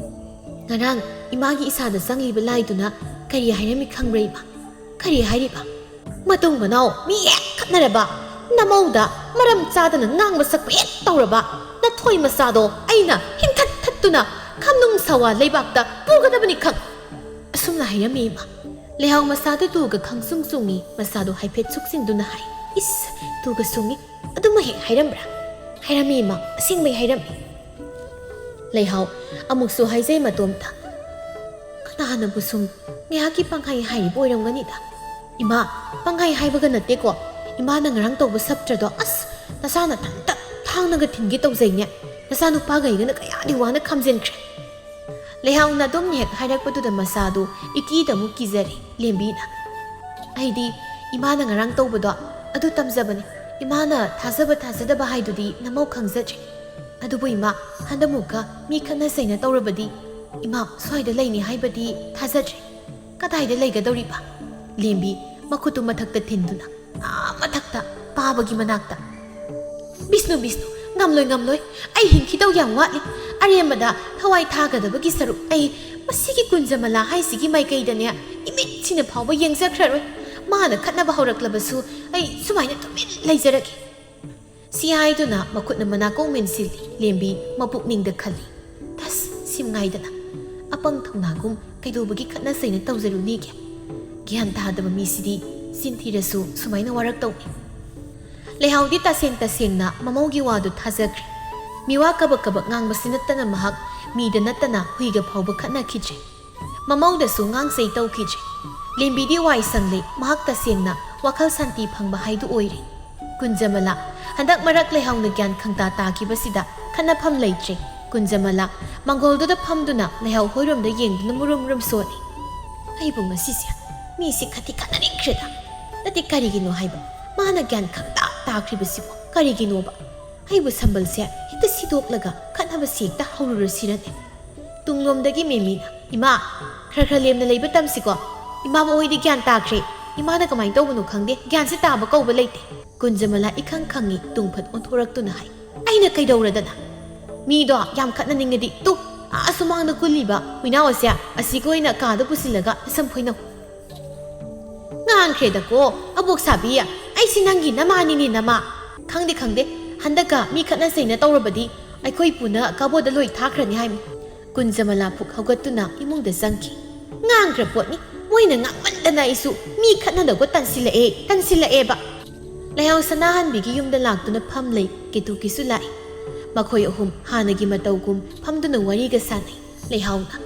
"ꯉꯔꯥꯡ ꯏꯃꯥꯒꯤ ꯏꯁꯥꯗ ꯆꯪꯂꯤꯕ ꯂꯥꯏꯗꯨꯅ ꯀꯔꯤ ꯍꯥꯏꯔꯝꯃꯤ ꯈꯪꯕ꯭ꯔꯥ ꯏꯃꯥ?" "ꯀꯔꯤ ꯍꯥꯏꯔꯤꯕ?" "ꯃꯇꯨꯡ ꯃꯅꯥꯎ ꯃꯤ ꯍꯦꯛ ꯈꯠꯅꯔꯕ, ꯅꯃꯧꯗ ꯃꯔꯝ ꯆꯥꯗꯅ ꯉꯥꯡꯕ ꯁꯛꯄ ꯍꯦꯛ ꯇꯧꯔꯕ, ꯅꯊꯣꯏ ꯃꯆꯥꯗꯣ ꯑꯩꯅ ꯍꯤꯡꯊꯠ ꯊꯠꯇꯨꯅ ꯈꯝꯅꯨꯡ ꯁꯋꯥ ꯂꯩꯕꯥꯛꯇ ꯄꯨꯒꯗꯕꯅꯤ ꯈꯪ꯫" ꯑꯁꯨꯝꯅ ꯍꯥꯏꯔꯝꯃꯤ ꯏꯃꯥ꯫ ꯂꯩꯍꯥꯎ ꯃꯁꯥꯗꯨ ꯇꯨꯒ ꯈꯪꯁꯨꯡ ꯁꯨꯡꯉꯤ, ꯃꯁꯥꯗꯨ ꯍꯥꯏꯐꯦꯠ ꯁꯨꯛꯆꯤꯡꯗꯨꯅ ꯍꯥꯏ, "ꯏꯁ, ꯇꯨꯒ ꯁꯨꯡꯉꯤ, ꯑꯗꯨꯃ ꯍꯦꯛ ꯍꯥꯏꯔꯝꯕ꯭ꯔꯥ?" "ꯍꯥꯏꯔꯝꯃꯤ ꯏꯃꯥ, ꯑꯁꯦꯡꯕꯩ ꯍꯥꯏꯔꯝꯃꯤ꯫" ꯂꯩꯍꯥꯎ ꯑꯃꯨꯛꯁꯨ ꯍꯥꯏꯖꯩ ꯃꯇꯣꯝꯇ, "ꯀꯅꯥꯅꯕꯨ ꯁꯨꯝ ꯉꯥꯏꯍꯥꯛꯀꯤ ꯄꯪꯍꯥꯏ ꯍꯥꯏꯔꯤꯕ ꯑꯣꯏꯔꯝꯒꯅꯤꯗ꯫" "ꯏꯃꯥ, ꯄꯪꯍꯥꯏ ꯍꯥꯏꯕꯒ ꯅꯠꯇꯦꯀꯣ꯫ ꯏꯃꯥꯅ ꯉꯔꯥꯡ ꯇꯧꯕ ꯁꯞꯇ꯭ꯔꯗꯣ, ꯑꯁ, ꯅꯆꯥ ꯅꯊꯟꯇ ꯊꯥꯡꯅꯒ ꯊꯤꯟꯒꯦ ꯇꯧꯖꯩꯅꯦ꯫ ꯅꯆꯥꯅꯨꯄꯥꯈꯩꯒꯅ ꯀꯌꯥꯗꯤ ꯋꯥꯅ ꯈꯥꯝꯖꯤꯟꯈ꯭ꯔꯦ꯫" ꯂꯩꯍꯥꯎꯅ ꯑꯗꯨꯝ ꯍꯦꯛ ꯍꯥꯏꯔꯛꯄꯗꯨꯗ ꯃꯁꯥꯗꯨ ꯏꯀꯤꯗ ꯑꯃꯨꯛ ꯀꯤꯖꯔꯦ ꯂꯦꯝꯕꯤꯅ꯫ "ꯑꯩꯗꯤ ꯏꯃꯥꯅ ꯉꯔꯥꯡ ꯇꯧꯕꯗꯣ ꯑꯗꯨ ꯇꯝꯖꯕꯅꯤ꯫ ꯏꯃꯥꯅ ꯊꯥꯖꯕ ꯊꯥꯖꯗꯕ ꯍꯥꯏꯗꯨꯗꯤ ꯅꯃꯧ ꯈꯪꯖꯗ꯭ꯔꯦ꯫ ꯑꯗꯨꯕꯨ ꯏꯃꯥ, ꯍꯟꯗꯃꯨꯛꯀ ꯃꯤ ꯈꯠꯅ ꯆꯩꯅ ꯇꯧꯔꯕꯗꯤ ꯏꯃꯥ ꯁ꯭ꯋꯥꯏꯗ ꯂꯩꯅꯤ ꯍꯥꯏꯕꯗꯤ ꯊꯥꯖꯗ꯭ꯔꯦ꯫" "ꯀꯗꯥꯏꯗ ꯂꯩꯒꯗꯧꯔꯤꯕ?" ꯂꯦꯝꯕꯤ ꯃꯈꯨꯠꯇꯨ ꯃꯊꯛꯇ ꯊꯤꯟꯗꯨꯅ, ꯑꯥ ꯃꯊꯛꯇ, ꯄꯥꯕꯒꯤ ꯃꯅꯥꯛꯇ꯫ "ꯕꯤꯁꯅꯨ, ꯕꯤꯁꯅꯨ, ꯉꯝꯂꯣꯏ, ꯉꯝꯂꯣꯏ꯫ ꯑꯩ ꯍꯤꯡꯈꯤꯗꯧ ꯌꯥꯝ ꯋꯥꯠꯂꯤ꯫ ꯑꯔꯦꯝꯕꯗ ꯊꯋꯥꯏ ꯊꯥꯒꯗꯕꯒꯤ ꯁꯔꯨꯛ ꯑꯩ ꯃꯁꯤꯒꯤ ꯀꯨꯟꯖꯃꯂꯥ ꯍꯥꯏꯁꯤꯒꯤ ꯃꯥꯏꯀꯩꯗꯅꯦ ꯏꯃꯤꯠꯁꯤꯅ ꯐꯥꯎꯕ ꯌꯦꯡꯖꯈ꯭ꯔꯔꯣꯏ꯫ ꯃꯥꯅ ꯈꯠꯅꯕ ꯍꯧꯔꯛꯂꯕꯁꯨ ꯑꯩ ꯁꯨꯃꯥꯏꯅ ꯇꯨꯃꯤꯟ ꯂꯩꯖꯔꯒꯦ꯫" ꯁꯤ ꯍꯥꯏꯗꯨꯅ ꯃꯈꯨꯠꯅ ꯃꯅꯥꯀꯣꯡ ꯃꯦꯟꯁꯤꯜꯂꯤ꯫ ꯂꯦꯝꯕꯤ ꯃꯄꯨꯛꯅꯤꯡꯗ ꯈꯜꯂꯤ, "ꯊꯁ, ꯁꯤꯝꯉꯥꯏꯗꯅ꯫ ꯑꯄꯪ ꯊꯧꯅꯥꯒꯨꯝ ꯀꯩꯗꯧꯕꯒꯤ ꯈꯠꯅ ꯆꯩꯅ ꯇꯧꯖꯔꯨꯅꯤꯒꯦ? ꯒ꯭ꯌꯥꯟ ꯇꯥꯗꯕ ꯃꯤꯁꯤꯗꯤ ꯆꯤꯟ ꯊꯤꯔꯁꯨ ꯁꯨꯃꯥꯏꯅ ꯋꯥꯔꯛꯇꯧꯅꯤ꯫" ꯂꯩꯍꯥꯎꯗꯤ ꯇꯁꯦꯡ ꯇꯁꯦꯡꯅ ꯃꯃꯧꯒꯤ ꯋꯥꯗꯨ ꯊꯥꯖꯈ꯭ꯔꯦ꯫ ꯃꯤꯋꯥ ꯀꯕꯛ ꯀꯕꯛ ꯉꯥꯡꯕꯁꯤ ꯅꯠꯇꯅ ꯃꯍꯥꯛ ꯃꯤꯗ ꯅꯠꯇꯅ ꯍꯨꯏꯒ ꯐꯥꯎꯕ ꯈꯠꯅꯈꯤꯗ꯭ꯔꯦ꯫ ꯃꯃꯧꯗꯁꯨ ꯉꯥꯡꯆꯩ ꯇꯧꯈꯤꯗ꯭ꯔꯦ꯫ ꯂꯦꯝꯕꯤꯗꯤ ꯋꯥꯏ ꯁꯪꯂꯦ, ꯃꯍꯥꯛ ꯇꯁꯦꯡꯅ ꯋꯥꯈꯜ ꯁꯥꯟꯇꯤ ꯐꯪꯕ ꯍꯥꯏꯗꯨ ꯑꯣꯏꯔꯦ꯫ ꯀꯨꯟꯖꯃꯂꯥ, ꯍꯟꯗꯛ ꯃꯔꯛ ꯂꯩꯍꯥꯎꯅ ꯒ꯭ꯌꯥꯟ ꯈꯪꯇꯥ ꯇꯥꯈꯤꯕꯁꯤꯗ ꯈꯠꯅꯐꯝ ꯂꯩꯇ꯭ꯔꯦ꯫ ꯀꯨꯟꯖꯃꯂꯥ ꯃꯪꯒꯣꯜꯗꯨꯗ ꯐꯝꯗꯨꯅ ꯂꯩꯍꯥꯎ ꯍꯣꯏꯔꯣꯝꯗ ꯌꯦꯡꯗꯨꯅ ꯃꯨꯔꯨꯝ ꯃꯨꯔꯨꯝ ꯁꯣꯜꯂꯤ꯫ ꯑꯩꯕꯨ ꯉꯁꯤꯁꯦ ꯃꯤꯁꯤ ꯈꯠꯇꯤ ꯈꯠꯅꯅꯤꯡꯈ꯭ꯔꯦꯗ꯫ ꯅꯠꯇꯦ, ꯀꯔꯤꯒꯤꯅꯣ ꯍꯥꯏꯕ? ꯃꯥꯅ ꯒ꯭ꯌꯥꯟ ꯈꯪꯇꯥ ꯇꯥꯈ꯭ꯔꯤꯕꯁꯤꯕꯨ ꯀꯔꯤꯒꯤꯅꯣꯕ? ꯑꯩꯕꯨ ꯁꯝꯕꯜꯁꯦ ꯍꯦꯛꯇ ꯁꯤꯗꯣꯛꯂꯒ ꯈꯠꯅꯕꯁꯤ ꯍꯦꯛꯇ ꯍꯧꯔꯨꯔꯁꯤꯔꯅꯦ? ꯇꯨꯡꯂꯣꯝꯗꯒꯤ ꯃꯦꯃꯤꯅ, "ꯏꯃꯥ, ꯈꯔ ꯈꯔ ꯂꯦꯝꯅ ꯂꯩꯕ ꯇꯝꯁꯤꯀꯣ꯫ ꯏꯃꯥꯕꯨ ꯍꯣꯏꯗꯤ ꯒ꯭ꯌꯥꯟ ꯇꯥꯈ꯭ꯔꯦ꯫ ꯏꯃꯥꯅ ꯀꯃꯥꯏꯅ ꯇꯧꯕꯅꯣ ꯈꯪꯗꯦ, ꯒ꯭ꯌꯥꯟꯁꯦ ꯇꯥꯕ ꯀꯧꯕ ꯂꯩꯇꯦ"꯫ ꯀꯨꯟꯖꯃꯂꯥ ꯏꯈꯪ ꯈꯪꯉꯤ ꯇꯨꯡꯐꯠ ꯑꯣꯟꯊꯣꯔꯛꯇꯨꯅ ꯍꯥꯏ, "ꯑꯩꯅ ꯀꯩꯗꯧꯔꯗꯅ? ꯃꯤꯗꯣ ꯌꯥꯝ ꯈꯠꯅꯅꯤꯡꯉꯗꯤ ꯇꯨ, ꯑꯥ ꯁꯨꯃꯥꯡꯗ ꯀꯨꯜꯂꯤꯕ ꯍꯨꯏꯅꯥꯎ ꯑꯁꯦ ꯑꯁꯤꯒ ꯑꯣꯏꯅ ꯀꯥꯗ ꯄꯨꯁꯤꯜꯂꯒ ꯅꯁꯝ ꯐꯣꯏꯅꯧ"꯫ "ꯉꯥꯡꯈ꯭ꯔꯦꯗꯀꯣ, ꯑꯕꯣꯛ ꯁꯥꯕꯤ, ꯑꯩꯁꯤ ꯅꯪꯒꯤ ꯅꯃꯥꯅꯤꯅꯦ, ꯅꯃꯥ꯫ ꯈꯪꯗꯦ, ꯈꯪꯗꯦ, ꯍꯟꯗꯛꯀ ꯃꯤ ꯈꯠꯅ ꯆꯩꯅ ꯇꯧꯔꯕꯗꯤ ꯑꯩꯈꯣꯏ ꯄꯨꯅ ꯀꯥꯕꯣꯗ ꯂꯣꯏ ꯊꯥꯈ꯭ꯔꯅꯤ ꯍꯥꯏꯃꯤ"꯫ ꯀꯨꯟꯖꯃꯂꯥ ꯐꯨꯛ ꯍꯧꯒꯠꯇꯨꯅ ꯏꯃꯨꯡꯗ ꯆꯪꯈꯤ꯫ "ꯉꯥꯡꯈ꯭ꯔ ꯄꯣꯠꯅꯤ, ꯃꯣꯏꯅ ꯉꯥꯡꯃꯟꯗꯅ ꯑꯩꯁꯨ ꯃꯤ ꯈꯠꯅꯗꯧꯕ ꯇꯟꯁꯤꯜꯂꯛꯑꯦ, ꯇꯟꯁꯤꯜꯂꯛꯑꯦꯕ"꯫ ꯂꯩꯍꯥꯎ ꯁꯅꯥꯍꯟꯕꯤꯒꯤ ꯌꯨꯝꯗ ꯂꯥꯛꯇꯨꯅ ꯐꯝ ꯂꯩ, ꯀꯦꯇꯨꯀꯤꯁꯨ ꯂꯥꯛꯏ꯫ ꯃꯈꯣꯏ ꯑꯍꯨꯝ ꯍꯥꯟꯅꯒꯤ ꯃꯇꯧꯒꯨꯝ ꯐꯝꯗꯨꯅ ꯋꯥꯔꯤꯒ ꯁꯥꯟꯅꯩ꯫ ꯂꯩꯍꯥꯎꯅ,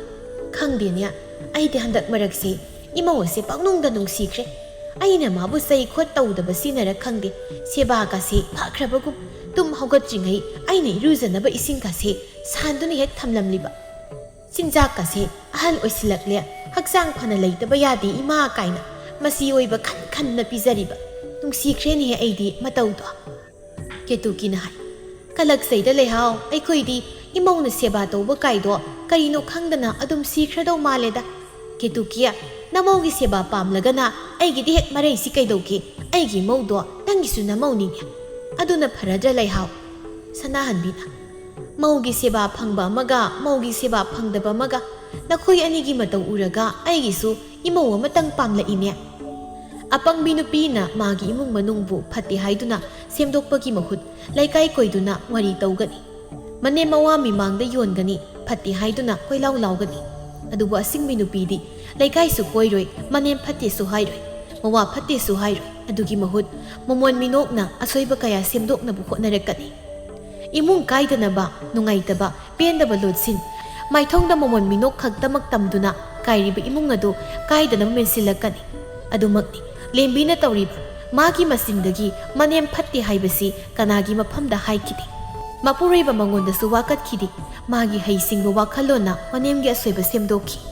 "ꯈꯪꯗꯦꯅꯦ, ꯑꯩꯗꯤ ꯍꯟꯗꯛ ꯃꯔꯛꯁꯦ ꯏꯃꯧ ꯑꯁꯦ ꯄꯪꯅꯨꯡꯗ ꯅꯨꯡꯁꯤꯈ꯭ꯔꯦ꯫ ꯑꯩꯅ ꯃꯥꯕꯨ ꯆꯩ ꯈꯣꯠ ꯇꯧꯗꯕꯁꯤꯅꯔ ꯈꯪꯗꯦ, ꯁꯦꯕꯥꯒꯁꯦ ꯐꯈ꯭ꯔꯕꯒꯨꯝ꯫ ꯇꯨꯝ ꯍꯧꯒꯠꯇ꯭ꯔꯤꯉꯩ ꯑꯩꯅ ꯏꯔꯨꯖꯅꯕ ꯏꯁꯤꯡꯒꯁꯦ ꯁꯥꯟꯗꯨꯅ ꯍꯦꯛ ꯊꯝꯂꯝꯂꯤꯕ꯫ ꯆꯤꯟꯖꯥꯛꯀꯁꯦ ꯑꯍꯜ ꯑꯣꯏꯁꯤꯜꯂꯛꯂꯦ, ꯍꯛꯆꯥꯡ ꯐꯅ ꯂꯩꯇꯕ ꯌꯥꯗꯦ ꯏꯃꯥ ꯀꯥꯏꯅ ꯃꯆꯤ ꯑꯣꯏꯕ ꯈꯟ ꯈꯟꯅ ꯄꯤꯖꯔꯤꯕ꯫ ꯅꯨꯡꯁꯤꯈ꯭ꯔꯦꯅꯦ ꯑꯩꯗꯤ ꯃꯇꯧꯗꯣ"꯫ ꯀꯦꯇꯨꯀꯤꯅ ꯍꯥꯏ, "ꯀꯂꯛꯆꯩꯗ ꯂꯩꯍꯥꯎ, ꯑꯩꯈꯣꯏꯗꯤ ꯏꯃꯧꯅ ꯁꯦꯕꯥ ꯇꯧꯕ ꯀꯥꯏꯗꯣ ꯀꯔꯤꯅꯣ ꯈꯪꯗꯅ ꯑꯗꯨꯝ ꯁꯤꯈ꯭ꯔꯗꯧ ꯃꯥꯜꯂꯦꯗ"꯫ ꯀꯦꯇꯨꯀꯤ, "ꯅꯃꯧꯒꯤ ꯁꯦꯕꯥ ꯄꯥꯝꯂꯒꯅ ꯑꯩꯒꯤꯗꯤ ꯍꯦꯛ ꯃꯔꯩꯁꯤ ꯀꯩꯗꯧꯒꯦ? ꯑꯩꯒꯤ ꯏꯃꯧꯗꯣ ꯅꯪꯒꯤꯁꯨ ꯅꯃꯧꯅꯤꯅꯦ꯫ ꯑꯗꯨꯅ ꯐꯔꯗ꯭ꯔ ꯂꯩꯍꯥꯎ?" ꯁꯅꯥꯍꯟꯕꯤꯅ, "ꯃꯧꯒꯤ ꯁꯦꯕꯥ ꯐꯪꯕ ꯑꯃꯒ ꯃꯧꯒꯤ ꯁꯦꯕꯥ ꯐꯪꯗꯕ ꯑꯃꯒ, ꯅꯈꯣꯏ ꯑꯅꯤꯒꯤ ꯃꯇꯧ ꯎꯔꯒ ꯑꯩꯒꯤꯁꯨ ꯏꯃꯧ ꯑꯃꯇꯪ ꯄꯥꯝꯂꯛꯏꯅꯦ"꯫ ꯑꯄꯪꯕꯤ ꯅꯨꯄꯤꯅ ꯃꯥꯒꯤ ꯏꯃꯨꯡ ꯃꯅꯨꯡꯕꯨ ꯐꯠꯇꯦ ꯍꯥꯏꯗꯨꯅ ꯁꯦꯝꯗꯣꯛꯄꯒꯤ ꯃꯍꯨꯠ ꯂꯩꯀꯥꯏ ꯀꯣꯏꯗꯨꯅ ꯋꯥꯔꯤ ꯇꯧꯒꯅꯤ꯫ ꯃꯅꯦꯝ ꯃꯋꯥ ꯃꯤꯃꯥꯡꯗ ꯌꯣꯟꯒꯅꯤ, ꯐꯠꯇꯦ ꯍꯥꯏꯗꯨꯅ ꯀꯣꯏꯂꯥꯎ ꯂꯥꯎꯒꯅꯤ꯫ ꯑꯗꯨꯕꯨ ꯑꯁꯤꯡꯕꯤ ꯅꯨꯄꯤꯗꯤ ꯂꯩꯀꯥꯏꯁꯨ ꯀꯣꯏꯔꯣꯏ, ꯃꯅꯦꯝ ꯐꯠꯇꯦꯁꯨ ꯍꯥꯏꯔꯣꯏ, ꯃꯋꯥ ꯐꯠꯇꯦꯁꯨ ꯍꯥꯏꯔꯣꯏ꯫ ꯑꯗꯨꯒꯤ ꯃꯍꯨꯠ ꯃꯃꯣꯟ ꯃꯤꯅꯣꯛꯅ ꯑꯁꯣꯏꯕ ꯀꯌꯥ ꯁꯦꯝꯗꯣꯛꯅꯕ ꯍꯣꯠꯅꯔꯛꯀꯅꯤ꯫ ꯏꯃꯨꯡ ꯀꯥꯏꯗꯅꯕ ꯅꯨꯡꯉꯥꯏꯇꯕ, ꯄꯦꯟꯗꯕ ꯂꯣꯠꯁꯤꯟ, ꯃꯥꯏꯊꯣꯡꯗ ꯃꯃꯣꯟ ꯃꯤꯅꯣꯛ ꯈꯛꯇꯃꯛ ꯇꯝꯗꯨꯅ ꯀꯥꯏꯔꯤꯕ ꯏꯃꯨꯡ ꯑꯗꯨ ꯀꯥꯏꯗꯅꯕ ꯃꯦꯟꯁꯤꯜꯂꯛꯀꯅꯤ꯫ ꯑꯗꯨꯃꯛꯅꯤ ꯂꯦꯝꯕꯤꯅ ꯇꯧꯔꯤꯕ꯫ ꯃꯥꯒꯤ ꯃꯆꯤꯟꯗꯒꯤ ꯃꯅꯦꯝ ꯐꯠꯇꯦ ꯍꯥꯏꯕꯁꯤ ꯀꯅꯥꯒꯤ ꯃꯐꯝꯗ ꯍꯥꯏꯈꯤꯗꯦ? ꯃꯄꯨꯔꯣꯏꯕ ꯃꯉꯣꯟꯗꯁꯨ ꯋꯥꯀꯠꯈꯤꯗꯦ꯫ ꯃꯥꯒꯤ ꯍꯩꯁꯤꯡꯕ ꯋꯥꯈꯜꯂꯣꯟꯅ ꯃꯅꯦꯝꯒꯤ ꯑꯁꯣꯏꯕ ꯁꯦꯝꯗꯣꯛꯈꯤ꯫